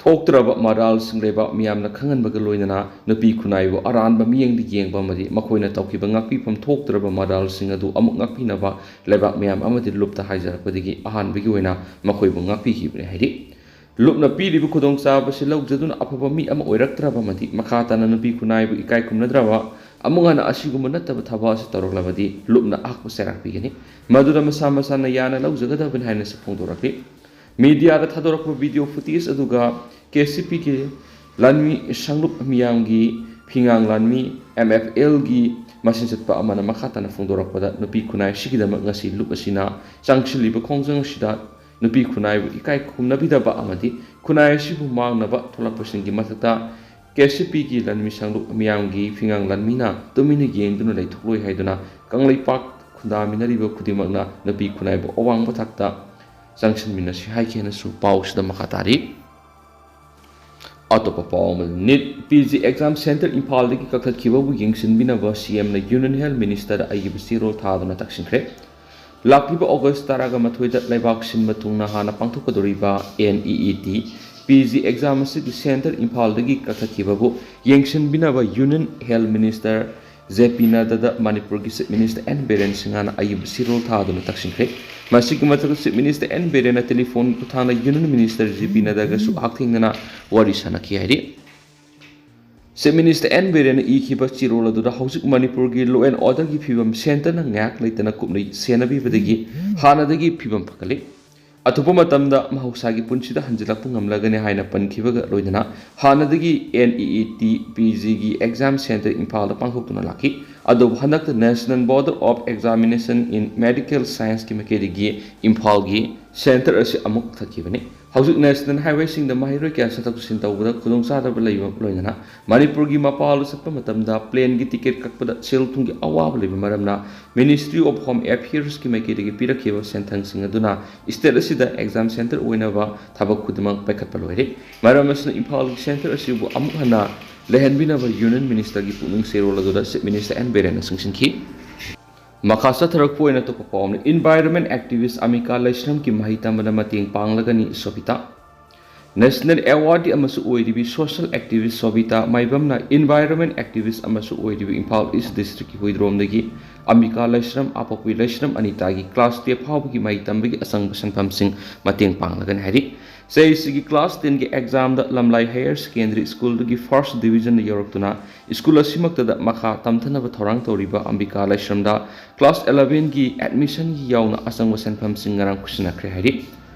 ꯊꯣꯛꯇ꯭ꯔꯕ ꯃꯔꯥꯜꯁꯤꯡ ꯂꯩꯕꯥꯛ ꯃꯤꯌꯥꯝꯅ ꯈꯪꯍꯟꯕꯒ ꯂꯣꯏꯅꯅ ꯅꯨꯄꯤ ꯈꯨꯟꯅꯥꯏꯕꯨ ꯑꯔꯥꯟꯕ ꯃꯤꯠꯌꯦꯡꯗ ꯌꯦꯡꯕ ꯑꯃꯗꯤ ꯃꯈꯣꯏꯅ ꯇꯧꯈꯤꯕ ꯉꯥꯛꯄꯤꯐꯝ ꯊꯣꯛꯇ꯭ꯔꯕ ꯃꯔꯥꯜꯁꯤꯡ ꯑꯗꯨ ꯑꯃꯨꯛ ꯉꯥꯛꯄꯤꯅꯕ ꯂꯩꯕꯥꯛ ꯃꯤꯌꯥꯝ ꯑꯃꯗꯤ ꯂꯨꯞꯇ ꯍꯥꯏꯖꯔꯛꯄꯗꯒꯤ ꯑꯍꯥꯟꯕꯒꯤ ꯑꯣꯏꯅ ꯃꯈꯣꯏꯕꯨ ꯉꯥꯛꯄꯤꯈꯤꯕꯅꯤ ꯍꯥꯏꯔꯤ꯫ ꯂꯨꯞꯅ ꯄꯤꯔꯤꯕ ꯈꯨꯗꯣꯡꯆꯥꯕꯁꯤ ꯂꯧꯖꯗꯨꯅ ꯑꯐꯕ ꯃꯤ ꯑꯃ ꯑꯣꯏꯔꯛꯇ꯭ꯔꯕ ꯑꯃꯗꯤ ꯃꯈꯥ ꯇꯥꯅ ꯅꯨꯄꯤ ꯈꯨꯟꯅꯥꯏꯕꯨ ꯏꯀꯥꯏ ꯈꯨꯝꯅꯗ꯭ꯔꯕ ꯑꯃꯨꯛ ꯍꯟꯅ ꯑꯁꯤꯒꯨꯝꯕ ꯅꯠꯇꯕ ꯊꯕꯛ ꯑꯁꯤ ꯇꯧꯔꯛꯂꯕꯗꯤ ꯂꯨꯞꯅ ꯑꯍꯛꯄ ꯆꯩꯔꯥꯛ ꯄꯤꯒꯅꯤ꯫ ꯃꯗꯨꯗ ꯃꯁꯥ ꯃꯁꯥꯅ ꯌꯥꯅ ꯂꯧꯖꯒꯗꯕꯅꯤ ꯍꯥꯏꯅꯁꯨ ꯐꯣꯡꯗꯣꯔꯛꯂꯤ꯫ ꯃꯤꯗꯤꯌꯥꯗ ꯊꯥꯗꯣꯔꯛꯄ ꯚꯤꯗꯤꯑꯣ ꯐꯨꯇꯦꯖ ꯑꯗꯨꯒ ꯀꯦ ꯁꯤ ꯄꯤꯒꯤ ꯂꯥꯟꯃꯤ ꯁꯪꯂꯨꯞ ꯃꯤꯌꯥꯝꯒꯤ ꯐꯤꯉꯥꯡ ꯂꯥꯟꯃꯤ ꯑꯦꯝ ꯑꯦꯐ ꯑꯦꯜꯒꯤ ꯃꯁꯤꯟ ꯆꯠꯄ ꯑꯃꯅ ꯃꯈꯥ ꯇꯥꯅ ꯐꯣꯡꯗꯣꯔꯛꯄꯗ, ꯅꯨꯄꯤ ꯈꯨꯟꯅꯥꯏ ꯑꯁꯤꯒꯤꯗꯃꯛ ꯉꯁꯤ ꯂꯨꯞ ꯑꯁꯤꯅ ꯆꯪꯁꯤꯜꯂꯤꯕ ꯈꯣꯡꯖꯪ ꯑꯁꯤꯗ ꯅꯨꯄꯤ ꯈꯨꯟꯅꯥꯏꯕꯨ ꯏꯀꯥꯏ ꯈꯨꯝꯅꯕꯤꯗꯕ ꯑꯃꯗꯤ ꯈꯨꯟꯅꯥꯏ ꯑꯁꯤꯕꯨ ꯃꯥꯡꯅꯕ ꯊꯣꯛꯂꯛꯄꯁꯤꯡꯒꯤ ꯃꯊꯛꯇ ꯀꯦ ꯁꯤ ꯄꯤꯒꯤ ꯂꯥꯟꯃꯤ ꯁꯪꯂꯨꯞ ꯃꯤꯌꯥꯝꯒꯤ ꯐꯤꯉꯥꯡ ꯂꯥꯟꯃꯤꯅ ꯇꯨꯃꯤꯟꯅ ꯌꯦꯡꯗꯨꯅ ꯂꯩꯊꯣꯛꯂꯣꯏ ꯍꯥꯏꯗꯨꯅ ꯀꯪꯂꯩꯄꯥꯛ ꯈꯨꯟꯗꯥꯃꯤꯟꯅꯔꯤꯕ ꯈꯨꯗꯤꯡꯃꯛꯅ ꯅꯨꯄꯤ ꯈꯨꯟꯅꯥꯏꯕꯨ ꯑꯋꯥꯡꯕ ꯊꯥꯛꯇ ꯆꯪꯁꯤꯟꯃꯤꯟꯅꯁꯤ ꯍꯥꯏꯈꯤ ꯍꯥꯏꯅꯁꯨ ꯄꯥꯎꯁꯤꯗ ꯃꯈꯥ ꯇꯥꯔꯤ꯫ ꯑꯇꯣꯞꯄ ꯄꯥꯎ ꯑꯃ, NEET P G exam centre ꯏꯝꯐꯥꯜꯗꯒꯤ ꯀꯛꯊꯠꯈꯤꯕꯕꯨ ꯌꯦꯡꯁꯤꯟꯕꯤꯅꯕ ꯁꯤ ꯑꯦꯝꯅ ꯌꯨꯅꯤꯌꯟ ꯍꯦꯜꯊ ꯃꯤꯅꯤꯁꯇꯔꯗ ꯑꯏꯕ ꯆꯦꯔꯣꯜ ꯊꯥꯗꯨꯅ ꯇꯛꯁꯤꯟꯈ꯭ꯔꯦ꯫ ꯂꯥꯛꯂꯤꯕ ꯑꯣꯒꯁ ꯇꯔꯥꯒ ꯃꯥꯊꯣꯏꯗ ꯂꯩꯕꯥꯛ ꯁꯤꯟꯕ ꯊꯨꯡꯅ ꯍꯥꯟꯅ ꯄꯥꯡꯊꯣꯛꯀꯗꯧꯔꯤꯕ N E E T P G exam ꯑꯁꯤꯒꯤ ꯁꯦꯟꯇꯔ ꯏꯝꯐꯥꯜꯗꯒꯤ ꯀꯛꯊꯠꯈꯤꯕꯕꯨ ꯌꯦꯡꯁꯤꯟꯕꯤꯅꯕ union health minister J P Nadda ꯃꯅꯤꯄꯨꯔꯒꯤ ꯆꯤꯐ ꯃꯤꯅꯤꯁꯇꯔ ꯑꯦꯟ ꯕꯤꯔꯦꯟ ꯁꯤꯡꯍꯅ ꯑꯏꯕ ꯆꯦꯔꯣꯜ ꯊꯥꯗꯨꯅ ꯇꯛꯁꯤꯟꯈ꯭ꯔꯦ꯫ ꯃꯁꯤꯒꯤ ꯃꯊꯛꯇ ꯆꯤꯐ ꯃꯤꯅꯤꯁꯇꯔ ꯑꯦꯟ ꯕꯤꯔꯦꯟꯅ ꯇꯦꯂꯤꯐꯣꯟꯒꯤ ꯈꯨꯠꯊꯥꯡꯗ ꯌꯨꯅꯤꯌꯟ ꯃꯤꯅꯤꯁꯇꯔ ꯖꯦ ꯄꯤ ꯅꯗꯒꯁꯨ ꯍꯛꯊꯦꯡꯅꯅ ꯋꯥꯔꯤ ꯁꯥꯟꯅꯈꯤ ꯍꯥꯏꯔꯤ꯫ ꯆꯤꯐ ꯃꯤꯅꯤꯁꯇꯔ ꯑꯦꯟ ꯕꯤꯔꯦꯟꯅ ꯏꯈꯤꯕ ꯆꯦꯔꯣꯜ ꯑꯗꯨꯗ ꯍꯧꯖꯤꯛ ꯃꯅꯤꯄꯨꯔꯒꯤ law and orderꯒꯤ ꯐꯤꯕꯝ ꯁꯦꯟꯇꯔꯅ ꯉꯥꯏꯍꯥꯛ ꯂꯩꯇꯅ ꯀꯨꯞꯅ ꯁꯦꯟꯅꯕꯤꯕꯗꯒꯤ ꯍꯥꯟꯅꯗꯒꯤ ꯐꯤꯕꯝ ꯐꯒꯠꯂꯤ꯫ ꯑꯊꯨꯕ ꯃꯇꯝꯗ ꯃꯍꯧꯁꯥꯒꯤ ꯄꯨꯟꯁꯤꯗ ꯍꯟꯖꯤꯜꯂꯛꯄ ꯉꯝꯂꯒꯅꯤ ꯍꯥꯏꯅ ꯄꯟꯈꯤꯕꯒ ꯂꯣꯏꯅꯅ ꯍꯥꯟꯅꯗꯒꯤ N E E T P ꯖꯤꯒꯤ ꯑꯦꯛꯖꯥꯝ ꯁꯦꯟꯇꯔ ꯏꯝꯐꯥꯜꯗ ꯄꯥꯡꯊꯣꯛꯇꯨꯅ ꯂꯥꯛꯈꯤ꯫ ꯑꯗꯨꯕꯨ ꯍꯟꯗꯛꯇ National Board of Examination in Medical Scienceꯀꯤ ꯃꯥꯏꯀꯩꯗꯒꯤ ꯏꯝꯐꯥꯜꯒꯤ ꯁꯦꯟꯇꯔ ꯑꯁꯤ ꯑꯃꯨꯛ ꯀꯛꯊꯠꯈꯤꯕꯅꯤ꯫ ꯍꯧꯖꯤꯛ ꯅꯦꯁꯅꯦꯜ ꯍꯥꯏꯋꯦꯁꯤꯡꯗ ꯃꯍꯩꯔꯣꯏ ꯀꯌꯥ ꯆꯠꯊꯣꯛ ꯆꯠꯁꯤꯟ ꯇꯧꯕꯗ ꯈꯨꯗꯣꯡꯆꯥꯗꯕ ꯂꯩꯕ ꯂꯣꯏꯅꯅ ꯃꯅꯤꯄꯨꯔꯒꯤ ꯃꯄꯥꯟꯗ ꯆꯠꯄ ꯃꯇꯝꯗ ꯄ꯭ꯂꯦꯟꯒꯤ ꯇꯤꯀꯦꯠ ꯀꯛꯄꯗ ꯁꯦꯜ ꯊꯨꯝꯒꯤ ꯑꯋꯥꯕ ꯂꯩꯕ ꯃꯔꯝꯅ Ministry of Home Affairsꯀꯤ ꯃꯥꯏꯀꯩꯗꯒꯤ ꯄꯤꯔꯛꯈꯤꯕ ꯁꯦꯟꯊꯪꯁꯤꯡ ꯑꯗꯨꯅ ꯁ꯭ꯇꯦꯠ ꯑꯁꯤꯗ ꯑꯦꯛꯖꯥꯝ ꯁꯦꯟꯇꯔ ꯑꯣꯏꯅꯕ ꯊꯕꯛ ꯈꯨꯗꯤꯡꯃꯛ ꯄꯥꯏꯈꯠꯄ ꯂꯣꯏꯔꯦ꯫ ꯃꯔꯝ ꯑꯁꯤꯅ ꯏꯝꯐꯥꯜꯒꯤ ꯁꯦꯟꯇꯔ ꯑꯁꯤꯕꯨ ꯑꯃꯨꯛ ꯍꯟꯅ ꯂꯩꯍꯟꯕꯤꯅꯕ ꯌꯨꯅꯤꯌꯟ ꯃꯤꯅꯤꯁꯇꯔꯒꯤ ꯄꯨꯛꯅꯤꯡ ꯆꯦꯔꯣꯜ ꯑꯗꯨꯗ ꯆꯤꯐ ꯃꯤꯅꯤꯁꯇꯔ ꯑꯦꯟ ꯕꯤꯔꯦꯟꯅ ꯆꯤꯡꯁꯤꯟꯈꯤ꯫ ꯃꯈꯥ ꯆꯠꯊꯔꯛꯄ ꯑꯣꯏꯅ ꯑꯇꯣꯞꯄ ꯄꯥꯎ ꯑꯃꯅ, ꯏꯟꯚꯥꯏꯔꯣꯟꯃꯦꯟ ꯑꯦꯛꯇꯤꯚꯤꯁ꯭ꯠ ꯑꯃꯤꯀꯥ ꯂꯩꯁ꯭ꯔꯝꯒꯤ ꯃꯍꯩ ꯇꯝꯕꯗ ꯃꯇꯦꯡ ꯄꯥꯡꯂꯒꯅꯤ ꯁꯣꯕꯤꯇꯥ꯫ ꯅꯦꯁꯅꯦꯜ ꯑꯦꯋꯥꯔꯗꯤ ꯑꯃꯁꯨ ꯑꯣꯏꯔꯤꯕꯤ ꯁꯣꯁꯤꯌꯦꯜ ꯑꯦꯛꯇꯤꯚꯤꯁ꯭ꯠ ꯁꯣꯕꯤꯇꯥ ꯃꯥꯏꯕꯝꯅ ꯏꯟꯚꯥꯏꯔꯣꯟꯃꯦꯟ ꯑꯦꯛꯇꯤꯚꯤꯁ꯭ꯠ ꯑꯃꯁꯨ ꯑꯣꯏꯔꯤꯕꯤ ꯏꯝꯐꯥꯜ ꯏꯁ꯭ꯠ ꯗꯤꯁꯇ꯭ꯔꯤꯛꯀꯤ ꯍꯨꯏꯗ꯭ꯔꯣꯝꯗꯒꯤ ꯑꯃꯤꯀꯥ ꯂꯩꯁ꯭ꯔꯝ, ꯑꯥꯄꯣꯛꯄꯤ ꯂꯩꯁ꯭ꯔꯝ ꯑꯅꯤꯇꯥꯒꯤ ꯀ꯭ꯂꯥꯁ ꯇꯦꯟ ꯐꯥꯎꯕꯒꯤ ꯃꯍꯩ ꯇꯝꯕꯒꯤ ꯑꯆꯪꯕ ꯁꯦꯟꯐꯝꯁꯤꯡ ꯃꯇꯦꯡ ꯄꯥꯡꯂꯒꯅꯤ ꯍꯥꯏꯔꯤ꯫ ꯆꯍꯤꯁꯤꯒꯤ ꯀ꯭ꯂꯥꯁ ꯇꯦꯟꯒꯤ ꯑꯦꯛꯖꯥꯝꯗ ꯂꯝꯂꯥꯏ ꯍꯥꯌꯔ ꯁꯦꯀꯦꯟꯗꯔꯤ ꯁ꯭ꯀꯨꯜꯗꯒꯤ ꯐꯥꯔꯁ ꯗꯤꯕꯤꯖꯟꯗ ꯌꯧꯔꯛꯇꯨꯅ ꯁ꯭ꯀꯨꯜ ꯑꯁꯤꯃꯛꯇꯗ ꯃꯈꯥ ꯇꯝꯊꯅꯕ ꯊꯧꯔꯥꯡ ꯇꯧꯔꯤꯕ ꯑꯝꯕꯤꯀꯥ ꯂꯥꯏꯁ꯭ꯔꯝꯗ ꯀ꯭ꯂꯥꯁ ꯑꯦꯂꯚꯦꯟꯒꯤ ꯑꯦꯗꯃꯤꯁꯟꯒꯤ ꯌꯥꯎꯅ ꯑꯆꯪꯕ ꯁꯦꯟꯐꯝꯁꯤꯡ ꯉꯔꯥꯡ ꯈꯨꯠꯁꯤꯟꯅꯈ꯭ꯔꯦ ꯍꯥꯏꯔꯤ꯫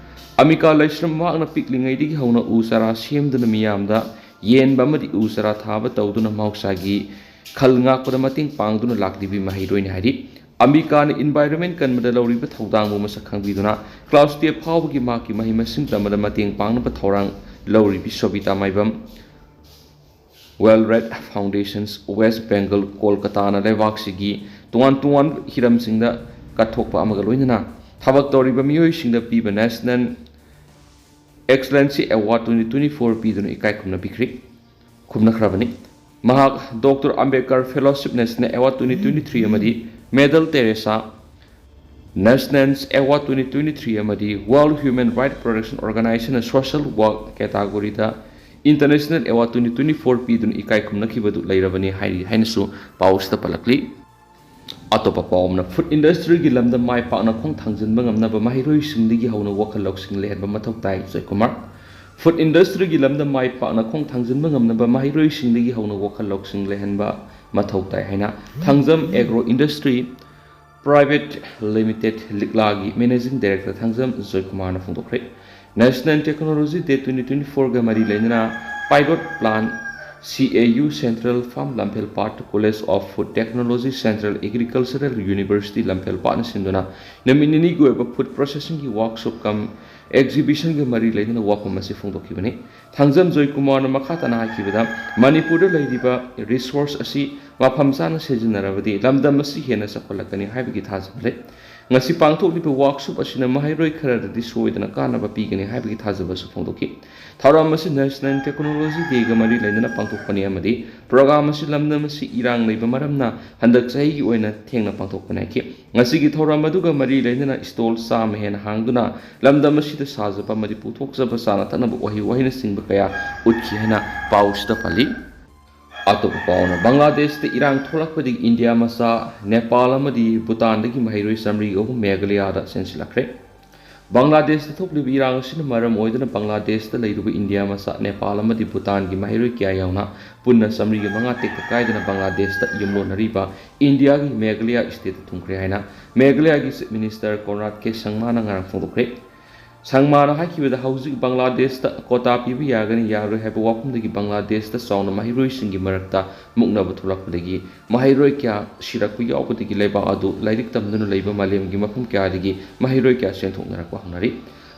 ꯑꯝꯕꯤꯀꯥ ꯂꯥꯏꯁ꯭ꯔꯝ ꯃꯍꯥꯛꯅ ꯄꯤꯛꯂꯤꯉꯩꯗꯒꯤ ꯍꯧꯅ ꯎ ꯆꯥꯔꯥ ꯁꯦꯝꯗꯨꯅ ꯃꯤꯌꯥꯝꯗ ꯌꯦꯟꯕ ꯑꯃꯗꯤ ꯎ ꯆꯥꯔꯥ ꯊꯥꯕ ꯇꯧꯗꯨꯅ ꯃꯍꯧꯁꯥꯒꯤ ꯈꯜ ꯉꯥꯛꯄꯗ ꯃꯇꯦꯡ ꯄꯥꯡꯗꯨꯅ ꯂꯥꯛꯂꯤꯕꯤ ꯃꯍꯩꯔꯣꯏꯅꯤ ꯍꯥꯏꯔꯤ꯫ ꯑꯝꯕꯤꯀꯥꯅ environment ꯀꯟꯕꯗ ꯂꯧꯔꯤꯕ ꯊꯧꯗꯥꯡꯕꯨ ꯃꯁꯛ ꯈꯪꯕꯤꯗꯨꯅ class twelve ꯐꯥꯎꯕꯒꯤ ꯃꯍꯥꯛꯀꯤ ꯃꯍꯩ ꯃꯁꯤꯡ ꯇꯝꯕꯗ ꯃꯇꯦꯡ ꯄꯥꯡꯅꯕ ꯊꯧꯔꯥꯡ ꯂꯧꯔꯤꯕꯤ ꯁꯣꯕꯤꯇꯥ ꯃꯥꯏꯕꯝ, Well Red Foundations, West Bengal, ꯀꯣꯜꯀꯇꯥꯅ ꯂꯩꯕꯥꯛꯁꯤꯒꯤ ꯇꯣꯉꯥꯟ ꯇꯣꯉꯥꯟꯕ ꯍꯤꯔꯝꯁꯤꯡꯗ ꯀꯠꯊꯣꯛꯄ ꯑꯃꯒ ꯂꯣꯏꯅꯅ ꯊꯕꯛ ꯇꯧꯔꯤꯕ ꯃꯤꯑꯣꯏꯁꯤꯡꯗ ꯄꯤꯕ National Excellency Award twenty twenty-four ꯄꯤꯗꯨꯅ ꯏꯀꯥꯏ ꯈꯨꯝꯅꯕꯤꯈ꯭ꯔꯤ, ꯈꯨꯝꯅꯈ꯭ꯔꯕꯅꯤ꯫ ꯃꯍꯥꯛ Doctor Ambedkar Fellowship National Award twenty twenty-three ꯑꯃꯗꯤ Mother Teresa National Award twenty twenty-three ꯑꯃꯗꯤ World Human Rights Protection Organization Social Work category ꯗ International Award twenty twenty-four ꯄꯤꯗꯨꯅ ꯏꯀꯥꯏ ꯈꯨꯝꯅꯈꯤꯕꯗꯨ ꯂꯩꯔꯕꯅꯤ ꯍꯥꯏꯔꯤ ꯍꯥꯏꯅꯁꯨ ꯄꯥꯎꯁꯤꯗ ꯄꯜꯂꯛꯂꯤ꯫ ꯑꯇꯣꯞꯄ ꯄꯥꯎ ꯑꯃꯅ, food industry ꯒꯤ ꯂꯝꯗ ꯃꯥꯏ ꯄꯥꯛꯅ ꯈꯣꯡ ꯊꯥꯡꯖꯤꯟꯕ ꯉꯝꯅꯕ ꯃꯍꯩꯔꯣꯏꯁꯤꯡꯗꯒꯤ ꯍꯧꯅ ꯋꯥꯈꯜ ꯂꯧꯁꯤꯡ ꯂꯩꯍꯟꯕ ꯃꯊꯧ ꯇꯥꯏ, ꯖꯣꯏꯀꯨꯃꯥꯔ꯫ Food industry ꯒꯤ ꯂꯝꯗ ꯃꯥꯏ ꯄꯥꯛꯅ ꯈꯣꯡ ꯊꯥꯡꯖꯤꯟꯕ ꯉꯝꯅꯕ ꯃꯍꯩꯔꯣꯏꯁꯤꯡꯗꯒꯤ ꯍꯧꯅ ꯋꯥꯈꯜ ꯂꯧꯁꯤꯡ ꯂꯩꯍꯟꯕ ꯃꯊꯧ ꯇꯥꯏ ꯍꯥꯏꯅ Thangjam Agro Industry Private Limited, ꯂꯤꯛꯂꯥꯒꯤ Managing Director Thangjam ꯖꯣꯏꯀꯨꯃꯥꯔꯅ ꯐꯣꯡꯗꯣꯛꯈ꯭ꯔꯦ꯫ National Technology Day twenty twenty-four ꯒ ꯃꯔꯤ ꯂꯩꯅꯅ Pilot Plant, C A U Central Farm Lamphel Path, College of Food Technology, Central Agricultural University Lamphel Pathꯅ ꯁꯤꯟꯗꯨꯅ ꯅꯨꯃꯤꯠ ꯅꯤꯅꯤꯒꯤ ꯑꯣꯏꯕ food processing ꯒꯤ workshop cum exhibition ꯒ ꯃꯔꯤ ꯂꯩꯅꯅ ꯋꯥꯐꯝ ꯑꯁꯤ ꯐꯣꯡꯗꯣꯛꯈꯤꯕꯅꯤ꯫ ꯊꯥꯡꯖꯝ ꯖꯣꯏꯀꯨꯃꯥꯔꯅ ꯃꯈꯥ ꯇꯥꯅ ꯍꯥꯏꯈꯤꯕꯗ, ꯃꯅꯤꯄꯨꯔꯗ ꯂꯩꯔꯤꯕ resource ꯑꯁꯤ ꯃꯐꯝ ꯆꯥꯅ ꯁꯤꯖꯤꯟꯅꯔꯕꯗꯤ ꯂꯝꯗꯝ ꯑꯁꯤ ꯍꯦꯟꯅ ꯆꯥꯎꯈꯠꯂꯛꯀꯅꯤ ꯍꯥꯏꯕꯒꯤ ꯊꯥꯖꯕ ꯂꯩ꯫ ꯉꯁꯤ ꯄꯥꯡꯊꯣꯛꯂꯤꯕ workshop ꯑꯁꯤꯅ ꯃꯍꯩꯔꯣꯏ ꯈꯔꯗꯗꯤ ꯁꯣꯏꯗꯅ ꯀꯥꯟꯅꯕ ꯄꯤꯒꯅꯤ ꯍꯥꯏꯕꯒꯤ ꯊꯥꯖꯕꯁꯨ ꯐꯣꯡꯗꯣꯛꯈꯤ꯫ ꯊꯧꯔꯝ ꯑꯁꯤ National Technology Day ꯒ ꯃꯔꯤ ꯂꯩꯅꯅ ꯄꯥꯡꯊꯣꯛꯄꯅꯤ ꯑꯃꯗꯤ program ꯑꯁꯤ ꯂꯝꯗꯝ ꯑꯁꯤ ꯏꯔꯥꯡ ꯂꯩꯕ ꯃꯔꯝꯅ ꯍꯟꯗꯛ ꯆꯍꯤꯒꯤ ꯑꯣꯏꯅ ꯊꯦꯡꯅ ꯄꯥꯡꯊꯣꯛꯄꯅꯤ ꯍꯥꯏꯈꯤ꯫ ꯉꯁꯤꯒꯤ ꯊꯧꯔꯝ ꯑꯗꯨꯒ ꯃꯔꯤ ꯂꯩꯅꯅ stall ꯆꯥꯝꯃ ꯍꯦꯟꯅ ꯍꯥꯡꯗꯨꯅ ꯂꯝꯗꯝ ꯑꯁꯤꯗ ꯁꯥꯖꯕ ꯑꯃꯗꯤ ꯄꯨꯊꯣꯛꯆꯕ ꯆꯥꯅ ꯊꯛꯅꯕ ꯎꯍꯩ ꯋꯥꯍꯩꯅꯆꯤꯡꯕ ꯀꯌꯥ ꯎꯠꯈꯤ ꯍꯥꯏꯅ ꯄꯥꯎꯁꯤꯗ ꯄꯜꯂꯤ꯫ ꯑꯇꯣꯞꯄ ꯄꯥꯎꯅ, ꯕꯪꯒ꯭ꯂꯥꯗꯦꯁꯇ ꯏꯔꯥꯡ ꯊꯣꯛꯂꯛꯄꯗꯒꯤ ꯏꯟꯗꯤꯌꯥ ꯃꯆꯥ ꯅꯦꯄꯥꯜ ꯑꯃꯗꯤ ꯚꯨꯇꯥꯟꯗꯒꯤ ꯃꯍꯩꯔꯣꯏ ꯆꯥꯃꯔꯤꯒ ꯑꯍꯨꯝ ꯃꯦꯘꯥꯂꯌꯥꯗ ꯆꯦꯟꯁꯤꯜꯂꯛꯈ꯭ꯔꯦ꯫ ꯕꯪꯒ꯭ꯂꯥꯗꯦꯁꯇ ꯊꯣꯛꯂꯤꯕ ꯏꯔꯥꯡ ꯑꯁꯤꯅ ꯃꯔꯝ ꯑꯣꯏꯗꯨꯅ ꯕꯪꯒ꯭ꯂꯥꯗꯦꯁꯇ ꯂꯩꯔꯤꯕ ꯏꯟꯗꯤꯌꯥ ꯃꯆꯥ ꯅꯦꯄꯥꯜ ꯑꯃꯗꯤ ꯚꯨꯇꯥꯟꯒꯤ ꯃꯍꯩꯔꯣꯏ ꯀꯌꯥ ꯌꯥꯎꯅ ꯄꯨꯟꯅ ꯆꯥꯃꯔꯤꯒ ꯃꯉꯥ ꯇꯦꯛꯇ ꯀꯥꯏꯗꯅ ꯕꯪꯒ꯭ꯂꯥꯗꯦꯁꯇ ꯌꯨꯝꯂꯣꯟꯅꯔꯤꯕ ꯏꯟꯗꯤꯌꯥꯒꯤ ꯃꯦꯘꯥꯂꯌꯥ state ꯇ ꯊꯨꯡꯈ꯭ꯔꯦ ꯍꯥꯏꯅ ꯃꯦꯘꯥꯂꯌꯥꯒꯤ Chief Minister Conrad K ꯁꯪꯃꯥꯅ ꯉꯔꯥꯡ ꯐꯣꯡꯗꯣꯛꯈ꯭ꯔꯦ꯫ ꯁꯪꯃꯥꯅ ꯍꯥꯏꯈꯤꯕꯗ, ꯍꯧꯖꯤꯛ ꯕꯪꯒ꯭ꯂꯥꯗꯦꯁꯇ ꯀꯣꯇꯥ ꯄꯤꯕ ꯌꯥꯒꯅꯤ ꯌꯥꯔꯣꯏ ꯍꯥꯏꯕ ꯋꯥꯐꯝꯗꯒꯤ ꯕꯪꯒ꯭ꯂꯥꯗꯦꯁꯇ ꯆꯥꯎꯅ ꯃꯍꯩꯔꯣꯏꯁꯤꯡꯒꯤ ꯃꯔꯛꯇ ꯃꯨꯛꯅꯕ ꯊꯣꯛꯂꯛꯄꯗꯒꯤ ꯃꯍꯩꯔꯣꯏ ꯀꯌꯥ ꯁꯤꯔꯛꯄ ꯌꯥꯎꯕꯗꯒꯤ ꯂꯩꯕꯥꯛ ꯑꯗꯨ ꯂꯥꯏꯔꯤꯛ ꯇꯝꯗꯨꯅ ꯂꯩꯕ ꯃꯥꯂꯦꯝꯒꯤ ꯃꯐꯝ ꯀꯌꯥꯗꯒꯤ ꯃꯍꯩꯔꯣꯏ ꯀꯌꯥ ꯆꯦꯟꯊꯣꯛꯅꯔꯛꯄ ꯍꯧꯅꯔꯤ꯫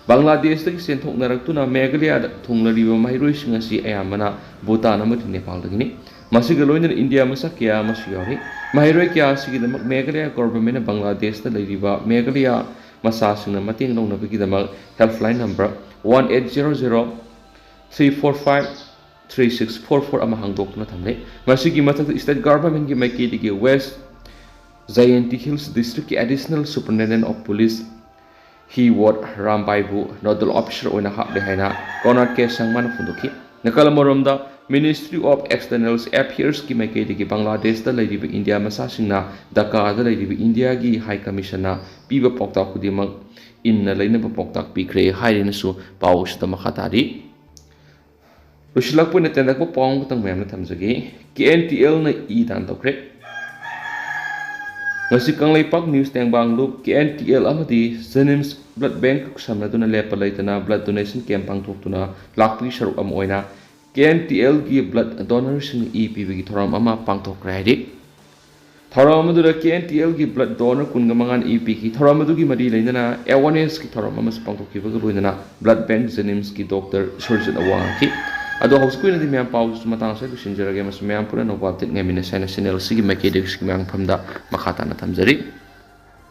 ꯕꯪꯒ꯭ꯂꯥꯗꯦꯁꯇꯒꯤ ꯆꯦꯟꯊꯣꯛꯅꯔꯛꯇꯨꯅ ꯃꯦꯘꯥꯂꯌꯥꯗ ꯊꯨꯡꯂꯔꯤꯕ ꯃꯍꯩꯔꯣꯏꯁꯤꯡ ꯑꯁꯤ ꯑꯌꯥꯝꯕꯅ ꯚꯨꯇꯥꯟ ꯑꯃꯗꯤ ꯅꯦꯄꯥꯜꯗꯒꯤꯅꯤ꯫ ꯃꯁꯤꯒ ꯂꯣꯏꯅꯅ ꯏꯟꯗꯤꯌꯥ ꯃꯆꯥ ꯀꯌꯥ ꯑꯃꯁꯨ ꯌꯥꯎꯔꯤ꯫ ꯃꯍꯩꯔꯣꯏ ꯀꯌꯥ ꯑꯁꯤꯒꯤꯗꯃꯛ ꯃꯦꯘꯥꯂꯌꯥ ꯒꯣꯚꯔꯟꯃꯦꯟꯠꯅ ꯕꯪꯒ꯭ꯂꯥꯗꯦꯁꯇ ꯂꯩꯔꯤꯕ ꯃꯦꯘꯥꯂꯌꯥ ꯃꯆꯥꯁꯤꯡꯅ ꯃꯇꯦꯡ ꯂꯧꯅꯕꯒꯤꯗꯃꯛ helpline number one eight zero zero three four five three six four four ꯑꯃ ꯍꯥꯡꯗꯣꯛꯇꯨꯅ ꯊꯝꯂꯤ꯫ ꯃꯁꯤꯒꯤ ꯃꯊꯛꯇ state governmentꯀꯤ ꯃꯥꯏꯀꯩꯗꯒꯤ West Jaintia Hills Districtꯀꯤ Additional Superintendent of Police he ꯋꯣꯠ ꯔꯥꯝꯕꯥꯏꯕꯨ nodal officer ꯑꯣꯏꯅ ꯍꯥꯞꯂꯦ ꯍꯥꯏꯅ ꯀꯣꯅꯔ ꯀꯦ ꯁꯪꯃꯥꯅ ꯐꯣꯡꯗꯣꯛꯈꯤ꯫ ꯅꯥꯀꯜ ꯑꯃꯔꯣꯝꯗ, Ministry of External Affairsꯀꯤ ꯃꯥꯏꯀꯩꯗꯒꯤ ꯕꯪꯒ꯭ꯂꯥꯗꯦꯁꯇ ꯂꯩꯔꯤꯕ ꯏꯟꯗꯤꯌꯥ ꯃꯆꯥꯁꯤꯡꯅ ꯙꯥꯀꯥꯗ ꯂꯩꯔꯤꯕ ꯏꯟꯗꯤꯌꯥꯒꯤ ꯍꯥꯏ ꯀꯃꯤꯁꯟꯅ ꯄꯤꯕ ꯄꯥꯎꯇꯥꯛ ꯈꯨꯗꯤꯡꯃꯛ ꯏꯟꯅ ꯂꯩꯅꯕ ꯄꯥꯎꯇꯥꯛ ꯄꯤꯈ꯭ꯔꯦ ꯍꯥꯏꯔꯤꯅꯁꯨ ꯄꯥꯎ ꯑꯁꯤꯗ ꯃꯈꯥ ꯇꯥꯔꯤ꯫ ꯂꯣꯏꯁꯤꯜꯂꯛꯄ ꯑꯣꯏꯅ ꯇꯦꯟꯇꯛꯄ ꯄꯥꯎ ꯑꯃꯈꯛꯇꯪ ꯃꯌꯥꯝꯅ ꯊꯝꯖꯒꯦ꯫ ꯀꯦ ꯑꯦꯟ ꯇꯤ ꯑꯦꯜꯅ ꯏ ꯗꯥꯟ ꯇꯧꯈ꯭ꯔꯦ꯫ ꯉꯁꯤ ꯀꯪꯂꯩꯄꯥꯛ ꯅ꯭ꯌꯨꯁ ꯇꯦꯡꯕꯥꯡ ꯂꯨꯞ, ꯀꯦ ꯑꯦꯟ ꯇꯤ ꯑꯦꯜ ꯑꯃꯗꯤ JNIMS blood bank ꯁꯝꯅꯗꯨꯅ ꯂꯦꯞꯄ ꯂꯩꯇꯅ blood donation camp ꯄꯥꯡꯊꯣꯛꯇꯨꯅ ꯂꯥꯛꯄꯒꯤ ꯁꯔꯨꯛ ꯑꯃ ꯑꯣꯏꯅ ꯀꯦ ꯑꯦꯟ ꯇꯤ ꯑꯦꯜꯒꯤ blood donorꯁꯤꯡꯅ ꯏ ꯄꯤꯕꯒꯤ ꯊꯧꯔꯝ ꯑꯃ ꯄꯥꯡꯊꯣꯛꯈ꯭ꯔꯦ ꯍꯥꯏꯔꯤ꯫ ꯊꯧꯔꯝ ꯑꯗꯨꯗ ꯀꯦ ꯑꯦꯟ ꯇꯤ ꯑꯦꯜꯒꯤ blood donor ꯀꯨꯟꯒ ꯃꯉꯥꯅ ꯏ ꯄꯤꯈꯤ꯫ ꯊꯧꯔꯝ ꯑꯗꯨꯒꯤ ꯃꯔꯤ ꯂꯩꯅꯅ awarenessꯀꯤ ꯊꯧꯔꯝ ꯑꯃꯁꯨ ꯄꯥꯡꯊꯣꯛꯈꯤꯕꯒ ꯂꯣꯏꯅꯅ blood bank JNIMSꯀꯤ doctor ꯁꯨꯔꯖꯤꯠ ꯑꯋꯥꯡ ꯍꯥꯏꯈꯤ꯫ ꯑꯗꯣ ꯍꯧꯖꯤꯛꯀꯤ ꯑꯣꯏꯅꯗꯤ ꯃꯌꯥꯝ ꯄꯥꯎꯁꯤꯁꯨ ꯃꯇꯥꯡ ꯑꯁꯤꯗ ꯂꯣꯏꯁꯤꯟꯖꯔꯒꯦ, ꯑꯃꯁꯨꯡ ꯃꯌꯥꯝ ꯄꯨꯟꯅ ꯑꯅꯧꯕ update ꯉꯥꯏꯃꯤꯟꯅꯁꯦ ꯍꯥꯏꯅ channel ꯑꯁꯤꯒꯤ ꯃꯥꯏꯀꯩꯗꯒꯤ ꯃꯌꯥꯝ ꯃꯐꯝꯗ ꯃꯈꯥ ꯇꯥꯅ ꯊꯝꯖꯔꯤ꯫